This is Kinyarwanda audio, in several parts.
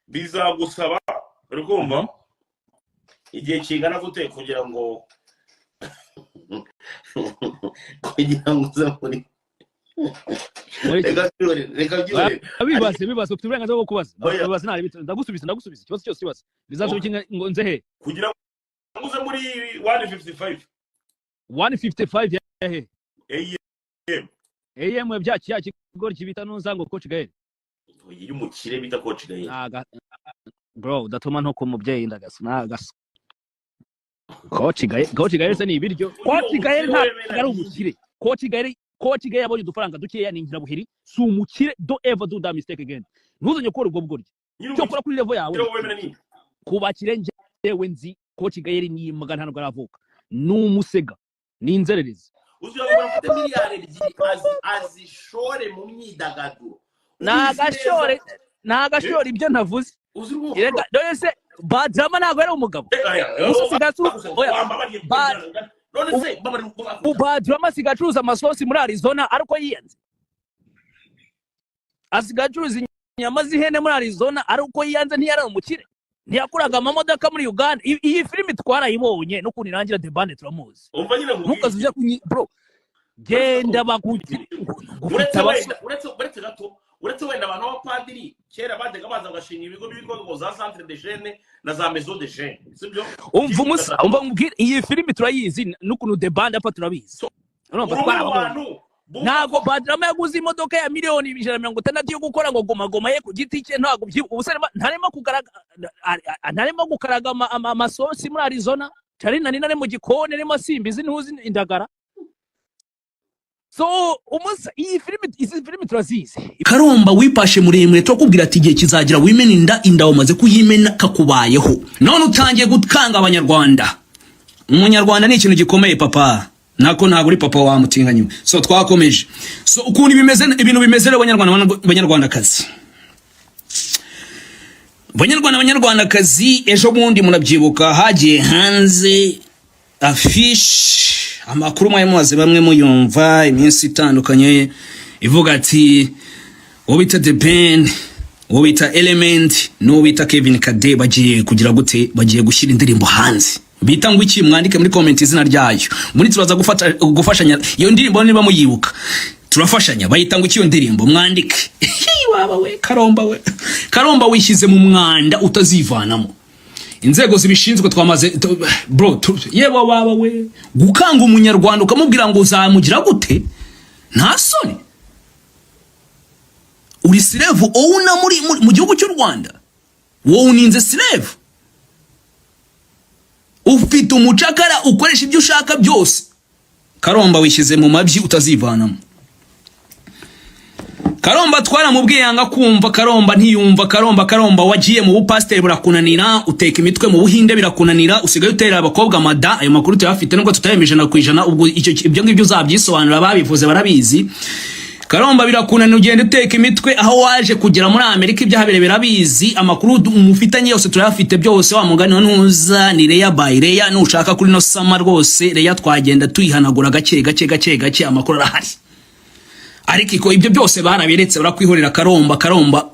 Bizagusaba, uri kumva, igihe kingana gute kugira ngo uze muri Muri iki? Reka byihorere, reka byihorere. Bibaze, bibaze, ufite uburenganzira bwo kubaza. Oya. Bibaze, nta ndagusubiza, ndagusubiza ikibazo cyose kibaza. Bizasaba iki ngo nze he? Kugira ngo uze muri 155. 155 ya he? AM. AM bya cya kigo kibita nuza ngo Coach Gael. Iyo umukire bita Coach Gael. Naga bro, udatuma nto ku mubyeyi ndagasa nagasa. Coach Gael, Coach Gael se ni ibiryo? Coach Gael ntabwo ari umukire. Coach Gael, Coach Gael yabonye udufaranga dukeya, ni ingirabuhiri, si umukire. Don't ever do that mistake again. Ntuzongere gukora ubwo bugoryi. Nyine Cyo kora kuri level yawe. Umukire wowe wemera ni Ku bakire njyewe nzi, Coach Gael ni imbwa, ntabwo aravuka, ni umusega, ni inzererezi. Uzi ngo afite miliyari 2 azishore mu myidagaduro. Ni agashore, ni agashore, ibyo ntavuze. Uzi rwose. Reka dore se Badrama ntabwo ari umugabo gusa asigaye oya. Wambabariye. None se mbabariye. Badrama asigaye acuruza amasosi muri Arizona ariko yiyanze. Asigaye acuruza inyama z'ihene muri Arizona ariko yiyanze. Ntiyari umukire? Ntiyakuraga amamodoka muri Uganda? Iyi filimi twarayibonye n'ukuntu irangira. The Band turamuzi. Umva nyine nkubwire. Ntukaze ujya kunyi bro, genda bakugire ngo ufite Uretse abasore. Wenda uretse gato, uretse wenda abantu b'abapadiri kera bajyaga baza bagashinga ibigo byitwa ngo za centre de jeunes na za maison de jeunes, sibyo? Umva umusa, umva nkubwire, iyi filimi turayizi n'ukuntu The Band apfa turabizi. Urumva? Uri umwe mu Twarababonye. bantu bumva Ntabwo Badrama yaguze imodoka ya miliyoni 160 yo gukora ngo Guma Guma ye ku giti cye. Ntabwo ubu se ntarimo kugaraga, ntarimo gukaraga amasosi muri Arizona? Cari nari nari mu gikoni arimo asimbiza intuzi indagara. So umusa, iyi filimi, izi filimi turazizi. Karomba wipashe muremure, turakubwira ati igihe kizagira wimena inda. Inda wamaze kuyimena, kakubayeho none utangiye gukanga Abanyarwanda. Umunyarwanda ni ikintu gikomeye, papa. Nako ntabwo uri papa wa mutinganyi. So twakomeje. So ukuntu bimeze, ibintu bimeze rero, Banyarwanda, Banyarwandakazi, Banyarwanda, Banyarwandakazi, ejo bundi murabyibuka hagiye hanze affiche, amakuru mwari mumaze bamwe muyumva iminsi itandukanye, ivuga ati uwo bita The Ben, uwo bita Element n'uwo bita Kevin Kade bagiye kugira gute? Bagiye gushyira indirimbo hanze bita ngo iki? Mwandike muri comment izina ryayo. Muri turaza gufata gufashanya iyo ndirimbo niba muyibuka, turafashanya. Bayita ngo iki iyo ndirimbo? Mwandike. Waba we Karomba, we Karomba, wishyize mu mwanda utazivanamo. Inzego zibishinzwe twamaze bro yewe waba we, gukanga Umunyarwanda ukamubwira ngo uzamugira gute, nta soni? Uri slave owner muri mu gihugu cy'u Rwanda. Wowe uninze slave, ufite umucakara ukoresha ibyo ushaka byose. Karomba wishyize mu mabyi utazivanamo. Karomba twaramubwiye yanga kumva. Karomba ntiyumva. Karomba, Karomba, wagiye mu bupasiteri burakunanira, uteka imitwe mu Buhinde birakunanira, usigaye utera abakobwa mada. Ayo makuru tuyafite nubwo tutayemeje 100%. Ubwo icyo ibyo ngibyo uzabyisobanura, babivuze barabizi. Karomba birakunanira, ugenda uteka imitwe aho waje kugera muri Amerika, ibyahabere birabizi. Amakuru mufitanye yose turayafite byose. Wa mugani wa ntuza ni layer by layer. Nushaka kuri no sama rwose layer twagenda tuyihanagura gake gake gake gake. Amakuru arahari, ariko iko ibyo byose barabiretse, barakwihorera. Karomba, Karomba,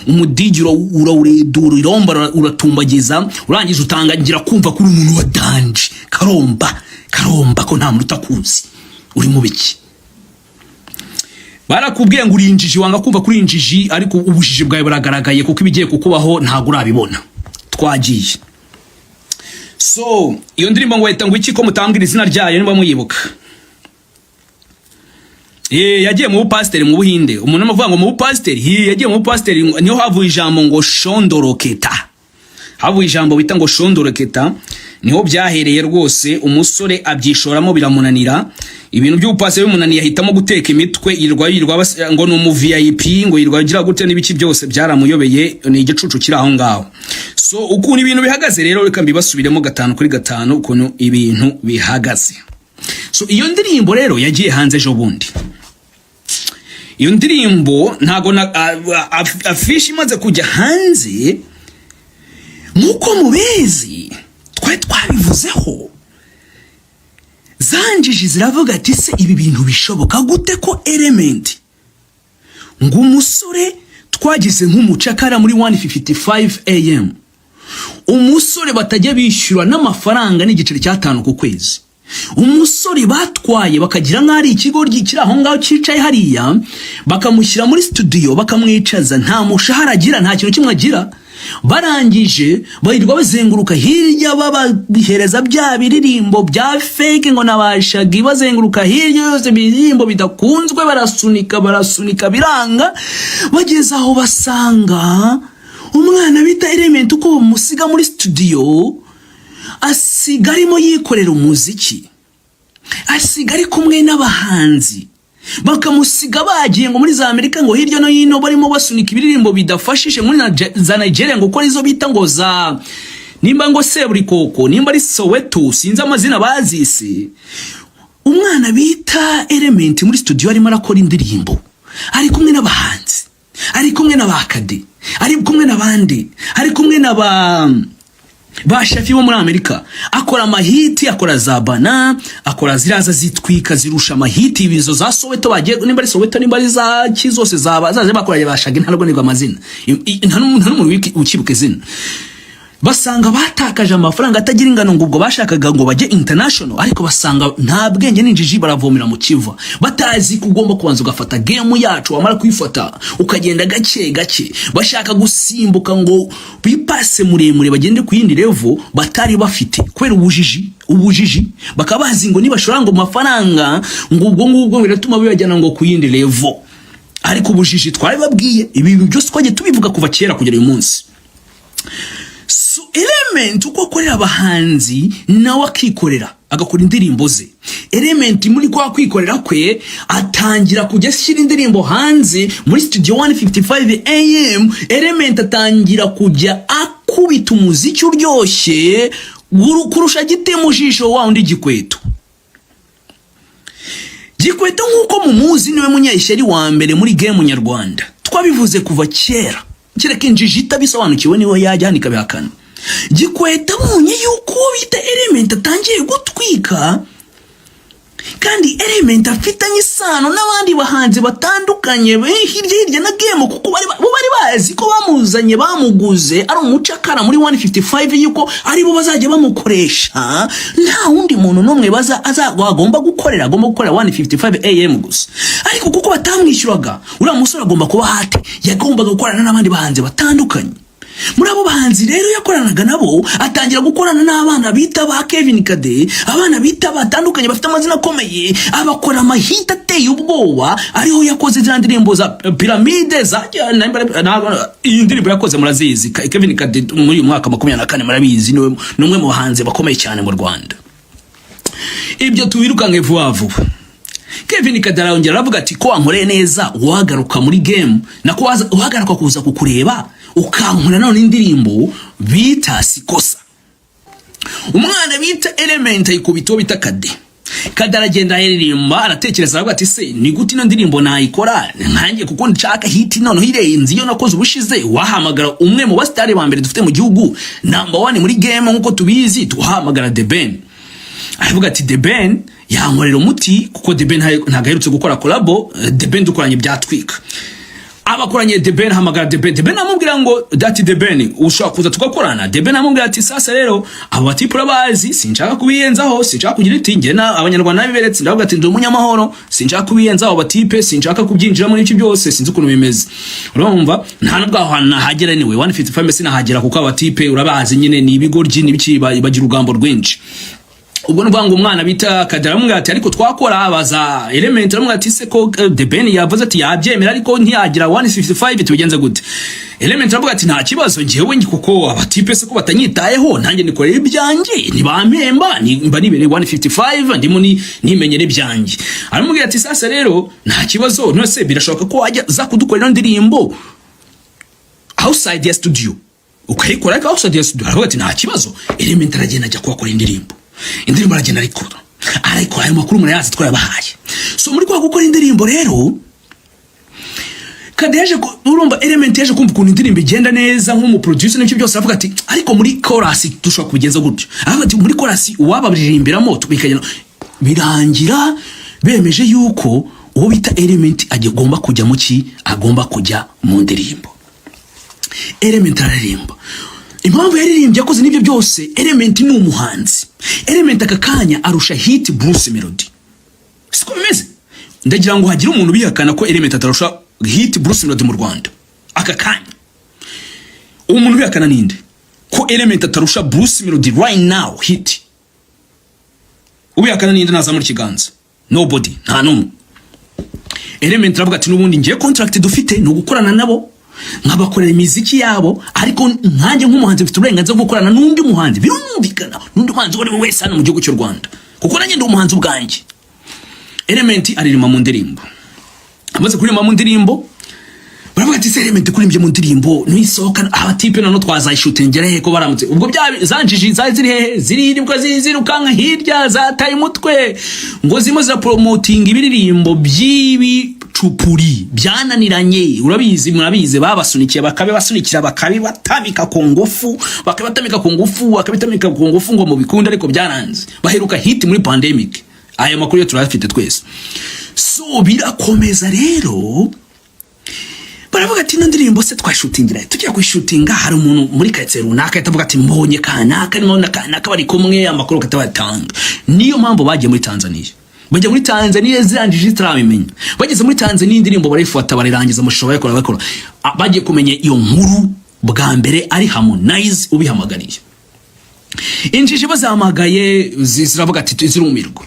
umudigiro urawuredura, iromba uratumbagiza, urangije utangira kumva kuri umuntu wa danger. Karomba, Karomba, ko nta muntu utakuzi, uri mu biki? Barakubwiye ngo uri injiji, wanga kumva kuri injiji, ariko ubujiji bwawe buragaragaye kuko ibigiye kukubaho ntabwo urabibona. Twagiye. So iyo ndirimbo ngo bahita ngo iki, ko mutambwira izina ryayo niba muyibuka? Yagiye mu bupasiteri mu Buhinde. Umuntu arimo avuga ngo mu bupasiteri, yagiye mu bupasiteri, niho havuye ijambo ngo shondoroketa. Havuye ijambo bita ngo shondoroketa, niho byahereye rwose. Umusore abyishoramo biramunanira. Ibintu by'ubupasiteri bimunaniye, ahitamo guteka imitwe, yirwa ngo ni umu VIP, ngo yirwa agira gute n'ibiki, byose byaramuyobeye, ni igicucu kiri aho ngaho. So ukuntu ibintu bihagaze rero, reka mbibasubiremo gatanu kuri gatanu ukuntu ibintu bihagaze. So iyo ndirimbo rero yagiye hanze ejo bundi. Iyo ndirimbo ntago na affiche imaze kujya hanze, nk'uko mubizi twari twabivuzeho, zanjiji ziravuga ati: "Se ibi bintu bishoboka gute ko Element, ngo umusore Twagize nk'umucakara muri 1:55 AM, umusore batajya bishyura n'amafaranga n'igiceri cy'atanu ku kwezi, umusore batwaye bakagira nk'aho ari ikigo kiri aho ngaho cyicaye hariya, bakamushyira muri studio, bakamwicaza, nta mushahara agira, nta kintu kimwe agira. Barangije bahirwa bazenguruka hirya, babahereza bya biririmbo bya fake ngo nabashaga, bazenguruka hirya yose, ibiririmbo bidakunzwe, barasunika, barasunika, biranga. Bageze aho basanga umwana bita Element, uko bamusiga muri studio, asiga arimo yikorera umuziki, asiga ari kumwe n'abahanzi, bakamusiga bagiye ngo muri za Amerika, ngo hirya no hino, barimo basunika ibiririmbo bidafashije muri za Nigeria, ngo uko arizo bita ngo za nimba ngo Seburikoko, nimba ari Soweto, sinzi amazina bazise. Umwana bita Element muri studio arimo arakora indirimbo, ari kumwe n'abahanzi, ari kumwe na ba Kade, ari kumwe n'abandi, ari kumwe na ba Shafi bo muri Amerika, akora amahiti, akora za bana, akora ziraza zitwika, zirusha amahiti ibizo za Soweto bagiye, nimba ari Soweto, nimba ari za ki, zose zaba zaje bakoranye ba Shaggy, ntabwo nibwo amazina, nta n'umuntu ukibuka izina. Basanga batakaje amafaranga atagira ingano, ngo ubwo bashakaga ngo bajye international, ariko basanga nta bwenge n'injiji, baravomera mu kiva, batazi ko ugomba kubanza ugafata game yacu, wamara kuyifata ukagenda gake gake. Bashaka gusimbuka ngo bipase muremure, bagende ku yindi level batari bafite, kubera ubujiji. Ubujiji, bakaba bazi ngo nibashora ngo mafaranga, ngo ubwo ngubwo biratuma bibajyana ngo ku yindi level. Ariko ubujiji, twabibabwiye, ibi bintu byose twagiye tubivuga kuva kera kugera uyu munsi. So Element uko akorera abahanzi, nawe akikorera, agakora indirimbo ze. Element muri kwa kwikorera kwe atangira kujya ashyira indirimbo hanze muri studio 1:55 AM. Element atangira kujya akubita umuziki uryoshye kurusha gite mu jisho wa undi Gikweto. Gikweto nk'uko mumuzi, niwe munyeshyari wa mbere muri game nyarwanda. Twabivuze kuva kera, kereka injiji itabisobanukiwe niwe yajya hano ikabihakana. Gikweto abonye yuko uwo bita Element atangiye gutwika, kandi Element afitanye isano n'abandi bahanzi batandukanye hirya hirya na game, kuko bo bari bazi ko bamuzanye, bamuguze ari umucakara muri 155, yuko aribo bazajya bamukoresha, nta wundi muntu n'umwe baza agomba gukorera, agomba gukorera 1:55 AM gusa. Ariko kuko batamwishyuraga, uriya musore agomba kuba hate, yagombaga gukorana n'abandi bahanzi batandukanye. Muri abo bahanzi rero yakoranaga nabo, atangira gukorana n'abana bita ba Kevin Kade, abana bita batandukanye bafite amazina akomeye, abakora amahita ateye ubwoba. Ariho yakoze ziriya ndirimbo za Piramide za iyi ndirimbo yakoze murazizi. Kevin Kade muri uyu mwaka 24, murabizi, ni umwe mu bahanzi bakomeye cyane mu Rwanda. Ibyo tubirukanke vuba vuba. Kevin Kade arongera aravuga ati: "Ko wankoreye neza, wagaruka muri game, nako wagaruka kuza kukureba, ukankora none indirimbo bita Sikosa." Umwana bita Element ayikubita uwo bita Kade. Kade aragenda aririmba, aratekereza, aravuga ati: "Se ni gute ino ndirimbo nayikora nkanjye, kuko nshaka hit noneho irenze iyo nakoze ubushize?" Wahamagara umwe mu basitari ba mbere dufite mu gihugu, number one muri game nk'uko tubizi, tuhamagara The Ben. Aravuga ati: "The Ben yankorera umuti, kuko The Ben ntabwo aherutse gukora collabo. The Ben dukoranye byatwika." Abakoranye The Ben, hamagara The Ben. The Ben amubwira ngo dati: "The Ben, ushobora kuza tugakorana?" The Ben amubwira ati: "Sasa rero abo batipu urabazi, sinshaka kubiyenzaho, sinshaka kugira iti njye na Abanyarwanda nabiberetse." Ndavuga ati: "Ndi umunyamahoro, sinshaka kubiyenzaho batipe, sinshaka kubyinjiramo n'iki byose, sinzi ukuntu bimeze." Urumva nta nubwo aho hantu nahagera, niwe 155 sinahagera, kuko abatipe urabazi nyine, ni ibigoryi n'ibiki, bagira urugambo rwinshi. Ubwo ni ngo umwana bita Kadara aramubwira ati: "Ariko twakora." Abaza Element, aramubwira ati: "Se ko The Ben yavuze ati yabyemera, ariko ntiyagira 155, tubigenze gute?" Element aravuga ati: "Nta kibazo njyewe, kuko abatipe se ko batanyitayeho, nanjye nikorera ibyanjye, ntibampemba, mba nibereye 155, ndimo nimenyera ibyanjye." Aramubwira ati: "Sasa rero nta kibazo, none se birashoboka ko wajya za kudukorera indirimbo outside ya studio, ukayikora ariko outside ya studio?" Aravuga ati: "Nta kibazo." Element aragenda ajya kuhakora indirimbo. Indirimbo aragenda arayikora, arayikora. Ayo makuru murayazi, twayabahaye. So muri kwa gukora indirimbo rero, Kade yaje urumva Element yaje kumva ukuntu indirimbo igenda neza nk'umuproducer n'ibyo byose, aravuga ati: "Ariko muri chorus dushobora kubigenza gutyo." Aravuga ati: "Muri chorus uwabaririmbiramo bikagenda." Birangira bemeje yuko Uwo bita Element agomba kujya mu ki? Agomba kujya mu ndirimbo. Element araririmba. Impamvu yaririmbye, yakoze n'ibyo byose, Element ni umuhanzi. Element aka kanya arusha hit Bruce Melody, siko bimeze? Ndagira ngo hagire umuntu ubihakana ko Element atarusha hit Bruce Melody mu Rwanda aka kanya. Uwo muntu ubihakana ninde, ko Element atarusha Bruce Melody right now hit? Ubihakana ninde? Nazamura ikiganza. Nobody, nta n'umwe. Element aravuga ati: "N'ubundi ngiye, contract dufite ni ugukorana nabo, nkabakorera imiziki yabo, ariko nkanjye nk'umuhanzi mfite uburenganzira bwo gukorana n'undi muhanzi." Birumvikana, n'undi muhanzi uwo ari we wese hano mu gihugu cy'u Rwanda, kuko nanjye ndi umuhanzi ubwanjye. Element aririmba mu ndirimbo. Amaze kuririmba mu ndirimbo, baravuga ati: "Se Element kurimbye mu ndirimbo nisohoka, abatipe noneho twazayishutingera hehe?" Ko baramutse ubwo bya zanjiji zari ziri hehe? Ziririrwa zirukanka hirya, zataye umutwe ngo zirimo zirapromotinga ibiririmbo by'ibicupuri byananiranye. Urabizi, murabizi, babasunikiye, bakabibasunikira, bakabibatamika ku ngufu, bakabibatamika ku ngufu, bakabitamika ku ngufu ngo mubikunde, ariko byaranze. Baheruka hit muri pandemic. Aya makuru yo turayafite twese. So birakomeza rero, baravuga ati: "Ino ndirimbo se twashutingira?" Tujya kuyishutinga, hari umuntu muri karitsiye runaka ahita avuga ati: "Mbonye kanaka arimo na kanaka bari kumwe." Amakuru katabatanga. Niyo mpamvu bagiye muri Tanzania. Bajya muri Tanzania zirangije zitarabimenya. Bageze muri Tanzania, indirimbo barayifata, barayirangiza, amashusho bayakora, bakora. Bagiye kumenya iyo nkuru bwa mbere ari Harmonize ubihamagariye. Injiji bazahamagaye ziravuga ati, zirumirwa,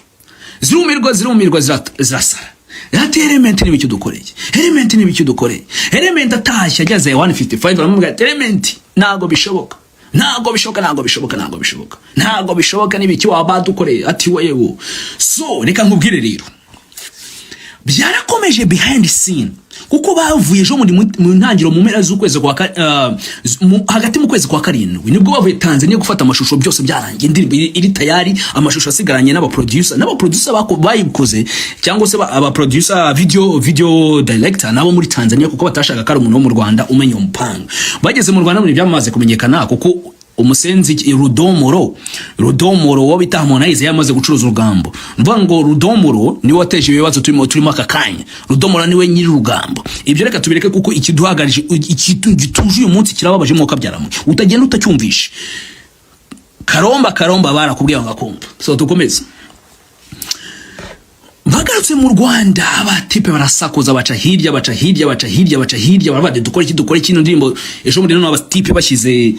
zirumirwa, zirumirwa, zirasara. Ati: "Element, ni ibiki dukoreye? Element, ni ibiki dukoreye?" Element atashye, ageze 155, baramubwira ati: "Element, ntago bishoboka, ntago bishoboka, ntago bishoboka, ntago bishoboka, ntago bishoboka, n'ibiki waba dukoreye?" Ati: "Wewe." So reka nkubwire rero, byarakomeje behind scene, kuko bavuye ejo mu ntangiriro, mu mpera z'ukwezi kwa hagati mu kwezi kwa karindwi nibwo bavuye Tanzania gufata amashusho. Byose byarangiye, indirimbo iri tayari, amashusho asigaranye n'abaproducer bayikoze, cyangwa se abaproducer, video director nabo muri Tanzania, kuko batashaka ko ari umuntu wo mu Rwanda umenya umupango. Bageze mu Rwanda muri byamaze kumenyekana, kuko umusenzi Rudomoro wo bita Harmonize yamaze gucuruza urugambo. Nuvuga ngo Rudomoro niwe wateje ibibazo turimo aka kanya. Rudomoro niwe nyiri urugambo. Ibyo reka tubireke, kuko ikiduhagarije, ikintu gituje uyu munsi kirababaje. Mwuka byaramwe utagenda utacyumvishe. Karomba, Karomba, barakubwiye ngo akumva. So dukomeze. Bagarutse mu Rwanda, abatipe barasakuza, baca hirya, baca hirya, baca hirya, baca hirya, baravuga ati: "Dukore iki? Dukore iki?" Ino ndirimbo ejo bundi noneho abatipe bashyize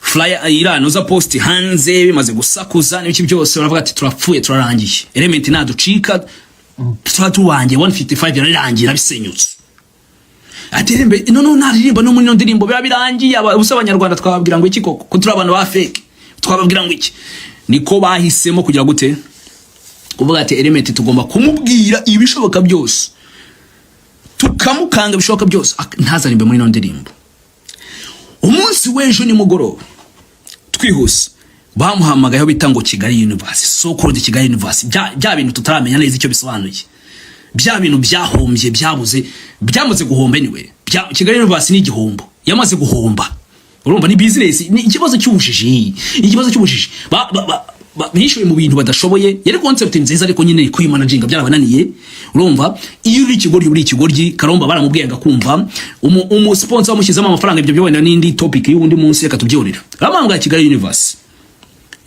flyer iranoza post hanze, bimaze gusakuza n'ibiki byose, baravuga ati: "Turapfuye, turarangiye. Element naducika tuba tuwangiye 155, yararangiye, bisenyutse." Ati: "Element no naririmba no muri ino ndirimbo, biba birangiye." Ubusa Abanyarwanda twababwira ngo iki koko, ko turi abantu ba fake? Twababwira ngo iki? Niko bahisemo kugira gute? Kuvuga ati: "Element tugomba kumubwira ibishoboka byose, tukamukanga ibishoboka byose, ntazaririmbe muri ino ndirimbo." Umunsi w'ejo nimugoroba, twihuse, bamuhamagayeho bita ngo Kigali Universe, so called Kigali Universe, bya bintu tutaramenya neza icyo bisobanuye, bya bintu byahombye, byabuze, byamaze guhomba. Anyway, Kigali Universe ni igihombo, yamaze guhomba. Urumva ni business, ni ikibazo cy'ubujiji, ikibazo cy'ubujiji. Bishyuye mu bintu badashoboye. Yari concept nziza, ariko nyine kuyimanaginga byarabananiye. Urumva iyo uri ikigoryi, uri ikigoryi. Karomba baramubwiye agakumva. Umu sponsor wamushyizemo amafaranga, ibyo byo wenda n'indi topic y'undi munsi, reka tubyihorera. Bamuhamagara Kigali Universe,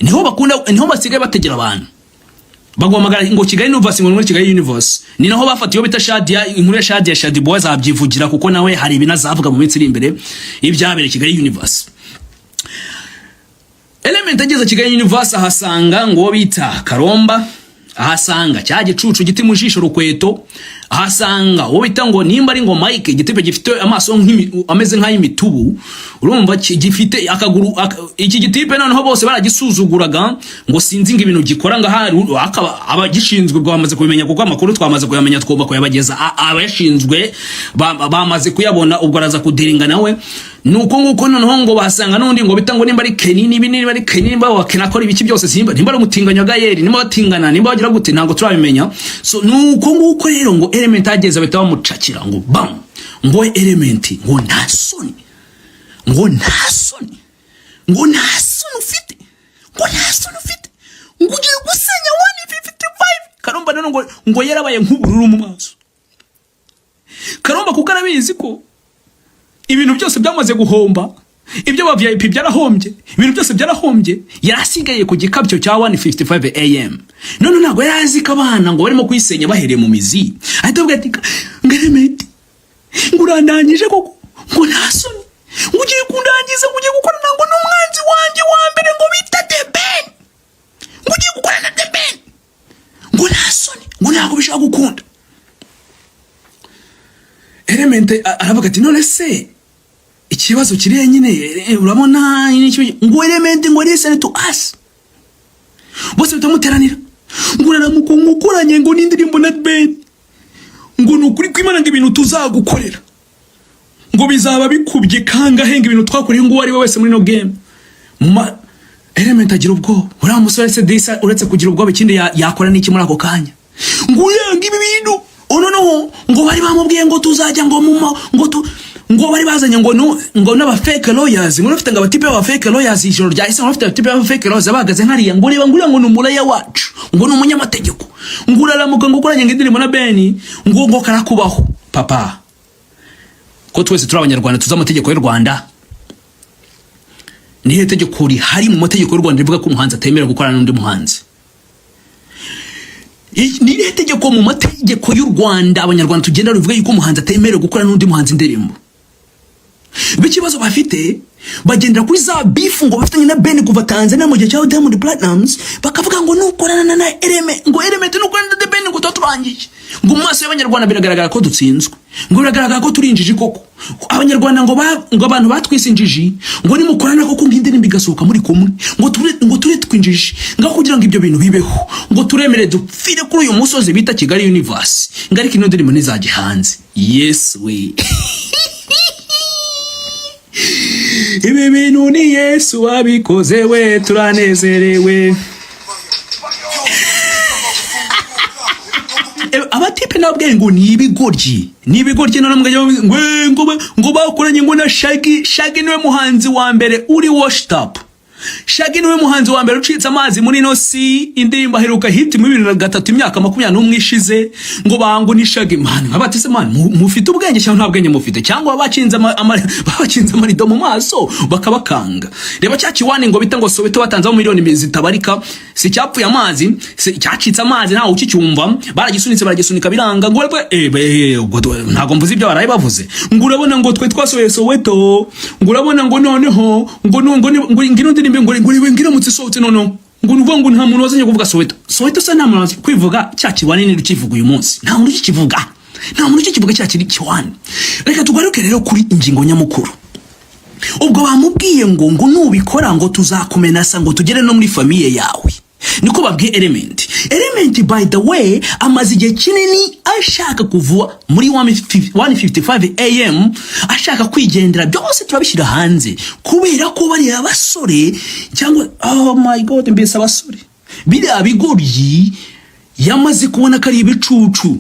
niho bakunda, niho basigaye bategera abantu, baguhamagara ngo Kigali Universe, ngo ni muri Kigali Universe. Ni naho bafatiye bita Shadia. Inkuru ya Shadia, Shadi Boy azabyivugira, kuko nawe hari ibintu azavuga mu minsi iri imbere ibyabereye Kigali Universe. Element ageze Kigali Universe, ahasanga ngo bita Karomba, ahasanga cya gicucu giti mu jisho rukweto, ahasanga uwo bita ngo nimba ari ngo Mike, igitipe gifite amaso ameze nk'ay'imitubu. Urumva gifite akaguru iki gitipe noneho bose baragisuzuguraga, ngo sinzi ngo ibintu gikora ngo ahari akaba abagishinzwe ubwo bamaze kubimenya, kuko amakuru twamaze kuyamenya, twumva kuyabageza. Abayashinzwe bamaze kuyabona, ubwo araza kudiringa nawe. Nuko nguko noneho ngo basanga n'undi ngo bita ngo nimba ari Kenny, niba ari Kenny, nimba wa Kenny akora ibiki byose, simba nimba ari umutinganyo wa Gayeri, nimba batingana, nimba bagira gute, ntabwo turabimenya. So nuko nguko rero ngo Element ageze, bahita bamucakira ngo bam, ngo: "Element, ngo nta soni, ngo nta soni, ngo nta soni ufite, ngo nta soni ufite, ngo ugiye gusenya 155." Karumva rero ngo yarabaye nk'ubururu mu maso. Karomba, kuko arabizi ko ibintu byose byamaze guhomba, ibyo ba VIP byarahombye, ibintu byose byarahombye, yarasigaye ku gikabyo cya 155 AM. None ntabwo yari azi ko abana ngo barimo kuyisenya bahereye mu mizi. Ahita avuga ati ngo: "Element, ngo urandangije koko, ngo nta soni, ngo ugiye kundangiza, ngo ugiye gukorana ngo n'umwanzi wanjye wa mbere ngo bita The Ben, ngo ugiye gukorana na The Ben, ngo nta soni, ngo ntabwo bishobora gukunda." Element aravuga ati: "None se ikibazo kiriya nyine, urabona ngo Element ngo listen to us." Bose bitamuteranira ngo uraramuka ukoranye ngo n'indirimbo na Ben, ngo ni ukuri kw'Imana, ngo ibintu tuzagukorera ngo bizaba bikubye kangahe ngo ibintu twakoreye ngo uwo ari we wese muri ino game. Ma Element agira ubwoba. Uriya musore se disa, uretse kugira ubwoba, ikindi yakora n'iki muri ako kanya? Ngo uyanga ibi bintu noneho ngo bari bamubwiye ngo tuzajya ngo muma ngo tu ngo bari bazanye ngo no ngo n'aba fake lawyers, ngo bafite ngo abatipe b'aba fake lawyers. Ijoro ryahise ngo bafite abatipe b'aba fake lawyers bahagaze nkariya, ngo reba, ngo uriya ngo ni umulawyer wacu, ngo ni umunyamategeko, ngo uraramuka ngo ukoranye ngo indirimbo na Ben, ngo karakubaho. Papa, ko twese turi Abanyarwanda, tuzi amategeko y'u Rwanda, nihe tegeko rihari mu mategeko y'u Rwanda rivuga ko umuhanzi atemerewe gukorana n'undi muhanzi? Ni irihe tegeko mu mategeko y'u Rwanda Abanyarwanda tugenda rivuga yuko umuhanzi atemerewe gukorana n'undi muhanzi indirimbo? B'ikibazo bafite, bagendera kuri za beef ngo bafitanye na Ben kuva Tanzania mu gihe cya Diamond Platnumz, bakavuga ngo nukorana na Element, ngo Element nukorana na The Ben, ngo tuba turangiye, ngo mu maso y'Abanyarwanda biragaragara ko dutsinzwe, ngo biragaragara ko turi injiji koko. Abanyarwanda ngo ngo abantu batwise injiji, ngo nimukorana koko ngo indirimbo igasohoka muri kumwe, ngo ture twinjiji, ngo kugira ngo ibyo bintu bibeho, ngo turemere dupfire kuri uyu musozi bita Kigali Universe, ngo ariko ino ndirimbo ntizajye hanze. Yes we, ibi bintu ni Yesu wabikoze we, turanezerewe. Abatipe nababwiye ngo ni ibigoryi, ni ibigoryi. None mugajya ngo bakoranye ngo na Shaggy. Shaggy niwe muhanzi wa mbere uri washed up. Shaggy niwe muhanzi wa mbere ucitse amazi muri ino si. Indirimbo aheruka hit muri 2003, imyaka 21 ishize. Ngo bango ni Shaggy man. Nkabati se man, mufite ubwenge cyangwa nta bwenge mufite, cyangwa babakinze amarido mu maso bakabakanga? Reba cya kiwani ngo bita ngo Soweto, batanzeho miliyoni zitabarika, si cyapfuye amazi, si cyacitse amazi, ntawe ukicyumva. Baragisunitse, baragisunika, biranga. Ngo ubwo ntabwo mvuze ibyo baraye bavuze, ngo urabona ngo twe twasohoye Soweto, ngo urabona ngo noneho ngo ngo ngo ngino ndirimbo ngo ngo iramutse isohotse noneho, ngo nuvuga ngo nta muntu wazanye kuvuga Soweto. Soweto se nta muntu wazi kwivuga? Cya kiwani ni ukivuga uyu munsi, nta muntu ukikivuga, nta muntu ukikivuga cya kiri kiwani. Reka tugaruke rero kuri ingingo nyamukuru. Ubwo bamubwiye ngo nubikora ngo tuzakumenasa, ngo tugere no muri famille yawe, niko babwiye Element. Element, by the way, amaze igihe kinini ashaka kuva muri 155 AM, ashaka kwigendera. Byose turabishyira hanze kubera ko bariya basore cyangwa, oh my God, mbese abasore, biriya bigoryi, yamaze kubona ko ari ibicucu,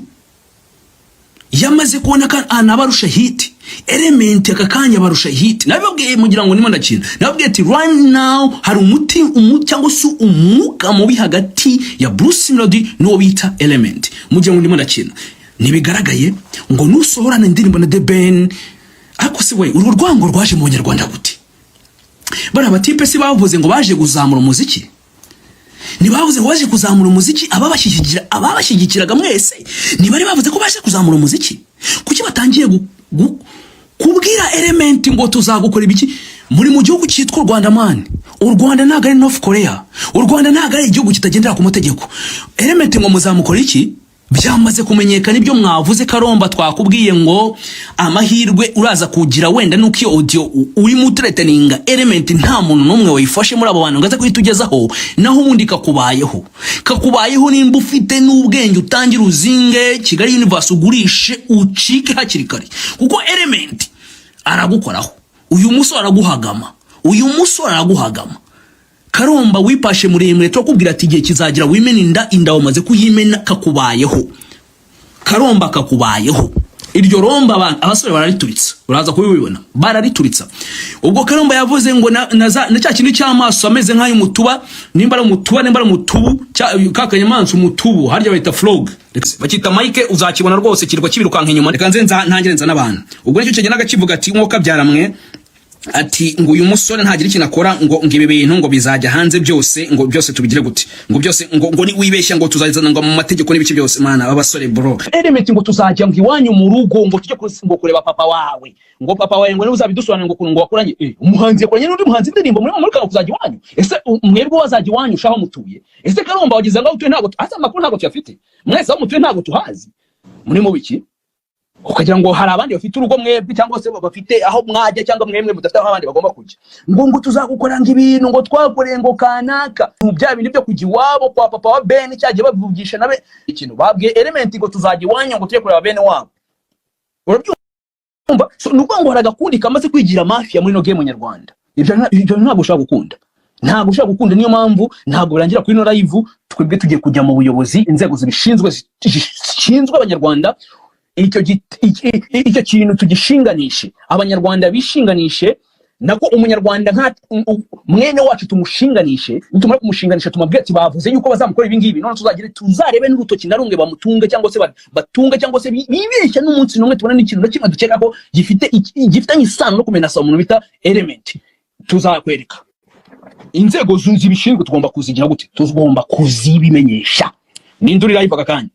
yamaze kubona ko anabarusha hit. Element aka kanya barusha hit. Nabibabwiye mugira ngo nimo ndakina. Nababwiye ati right now hari umuti cyangwa se umwuka mubi hagati ya Bruce Melody n'uwo bita Element, mugira ngo ndimo ndakina. Ntibigaragaye ngo nusohorana indirimbo na The Ben. Ariko se we, uru rwango rwaje mu Banyarwanda gute? Bariya batipe si bavuze ngo baje kuzamura umuziki? Ntibavuze ngo baje kuzamura umuziki? Ababashyigikiraga mwese ntibari bavuze ko baje kuzamura umuziki? Kuki batangiye kubwira Element ngo tuzagukora ibiki? Muri mu gihugu cyitwa u Rwanda man. U Rwanda ntabwo ari North Korea, u Rwanda ntabwo ari igihugu kitagendera ku mategeko. Element ngo muzamukora iki? Byamaze kumenyekana ibyo mwavuze. Karomba, twakubwiye ngo amahirwe uraza kugira wenda nuko iyo audio urimo uthreateninga Element nta muntu n'umwe wayifashe muri abo bantu ngo aze kuhita, naho ubundi kakubayeho, kakubayeho. Nimba ufite n'ubwenge, utangire uzinge Kigali Universe, ugurishe, ucike hakiri kare, kuko Element aragukoraho. Uyu musore araguhagama, uyu musore araguhagama. Karomba wipashe muremure, turakubwira ati igihe kizagira wimena inda. Inda wamaze kuyimena, kakubayeho. Karomba, kakubayeho. Iryo romba abantu, abasore bararituritsa, uraza kubibona, bararituritsa. Ubwo Karomba yavuze ngo na cya kintu cy'amaso ameze nk'ay'umutuba, nimba ari umutuba, nimba ari umutubu, ka kanyamaswa umutubu, harya bayita frog, bakita Mike, uzakibona rwose kirwa kibirukanka inyuma. Reka nze ntangire nza n'abantu. Ubwo nicyo kigendaga kivuga ati nko kabyaramwe, ati ngo uyu musore ntagira ikintu akora, ngo ibi bintu ngo bizajya hanze byose, ngo byose tubigire gute, ngo byose ngo ni wibeshya, ngo tuzazana ngo mu mategeko n'ibiki byose. Mana, aba basore bro, Element, ngo tuzajya ngo iwanyu mu rugo, ngo tujye ngo kureba papa wawe, ngo papa wawe ngo niwe uzabidusobanurira, ngo ukuntu ngo wakoranye umuhanzi yakoranye n'undi muhanzi indirimbo muri kango kuzajya iwanyu. Ese mwebwe wazajya iwanyu ushaho mutuye? Ese Karomba wagize ngo aho utuye ntabwo asa amakuru ntabwo tuyafite? Mwese aho mutuye ntabwo tuhazi. Muri mu biki? Ukagira ngo hari abandi bafite urugo mwebwe, cyangwa se bafite aho mwajya, cyangwa mwemwe mudafite aho abandi bagomba kujya, ngo tuzagukora ngo ibintu ngo twakoreye ngo kanaka mu bya bindi byo kujya iwabo kwa papa wa Ben, cyagiye bavugisha nabe ikintu babwiye Element ngo tuzajya iwanyu ngo tujye kureba bene wabo. Urabyumva? So, ni ukuvuga ngo hari agakundi kamaze kwigira mafia muri no game nyarwanda. Ibyo ntabwo ushobora gukunda, ntabwo ushobora gukunda. Niyo mpamvu ntabwo birangira kuri no live. Twebwe tugiye kujya mu buyobozi, inzego zibishinzwe zishinzwe abanyarwanda. Icyo kintu tugishinganishe, abanyarwanda bishinganishe, nako umunyarwanda nka mwene wacu tumushinganishe. Nitumara kumushinganisha, tumabwire ati bavuze yuko bazamukora ibi ngibi, none tuzagire tuzarebe n'urutoki na rumwe bamutunge, cyangwa se batunge, cyangwa se bibeshya n'umunsi n'umwe tubona n'ikintu na kimwe dukeka ko gifite gifitanye isano no kumenasa umuntu bita Element, tuzakwereka inzego zibishinzwe. Tugomba kuzigira gute? Tugomba kuzibimenyesha. Ninde uri live aka kanya?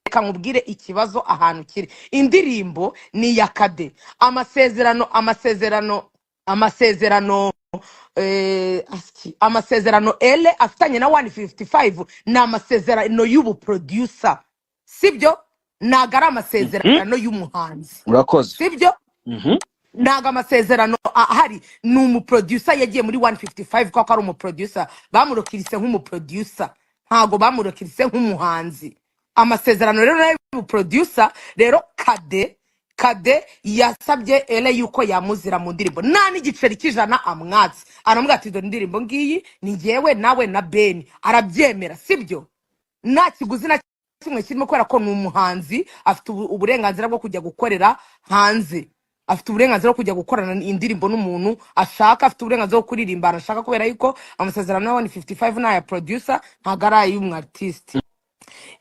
Reka nkubwire ikibazo ahantu kiri. Indirimbo ni iya Kade. Amasezerano ele afitanye na 155 ni amasezerano y'ubuproducer, sibyo? Ntabwo ari amasezerano y'umuhanzi. Urakoze. Sibyo? Ntabwo amasezerano ahari, ni umuproducer yagiye muri 155 kuko ari umuproducer, bamurokirise nk'umuproducer, ntabwo bamurokirise nk'umuhanzi. Amasezerano rero nayo y'ubuproducer. Rero Kade yasabye Ele yuko yamuzira mu ndirimbo nta n'igiceri cy'ijana amwatse. Aramubwira ati: "Dore indirimbo ngiyi, ni njyewe nawe na Beni." Arabyemera, sibyo? Nta kiguzi na kimwe kirimo, kubera ko ni umuhanzi, afite uburenganzira bwo kujya gukorera hanze, afite uburenganzira bwo kujya gukorana indirimbo n'umuntu ashaka, afite uburenganzira bwo kuririmba ahantu ashaka, kubera yuko amasezerano ya 155 ni aya producer, ntabwo ari ay'umu artiste.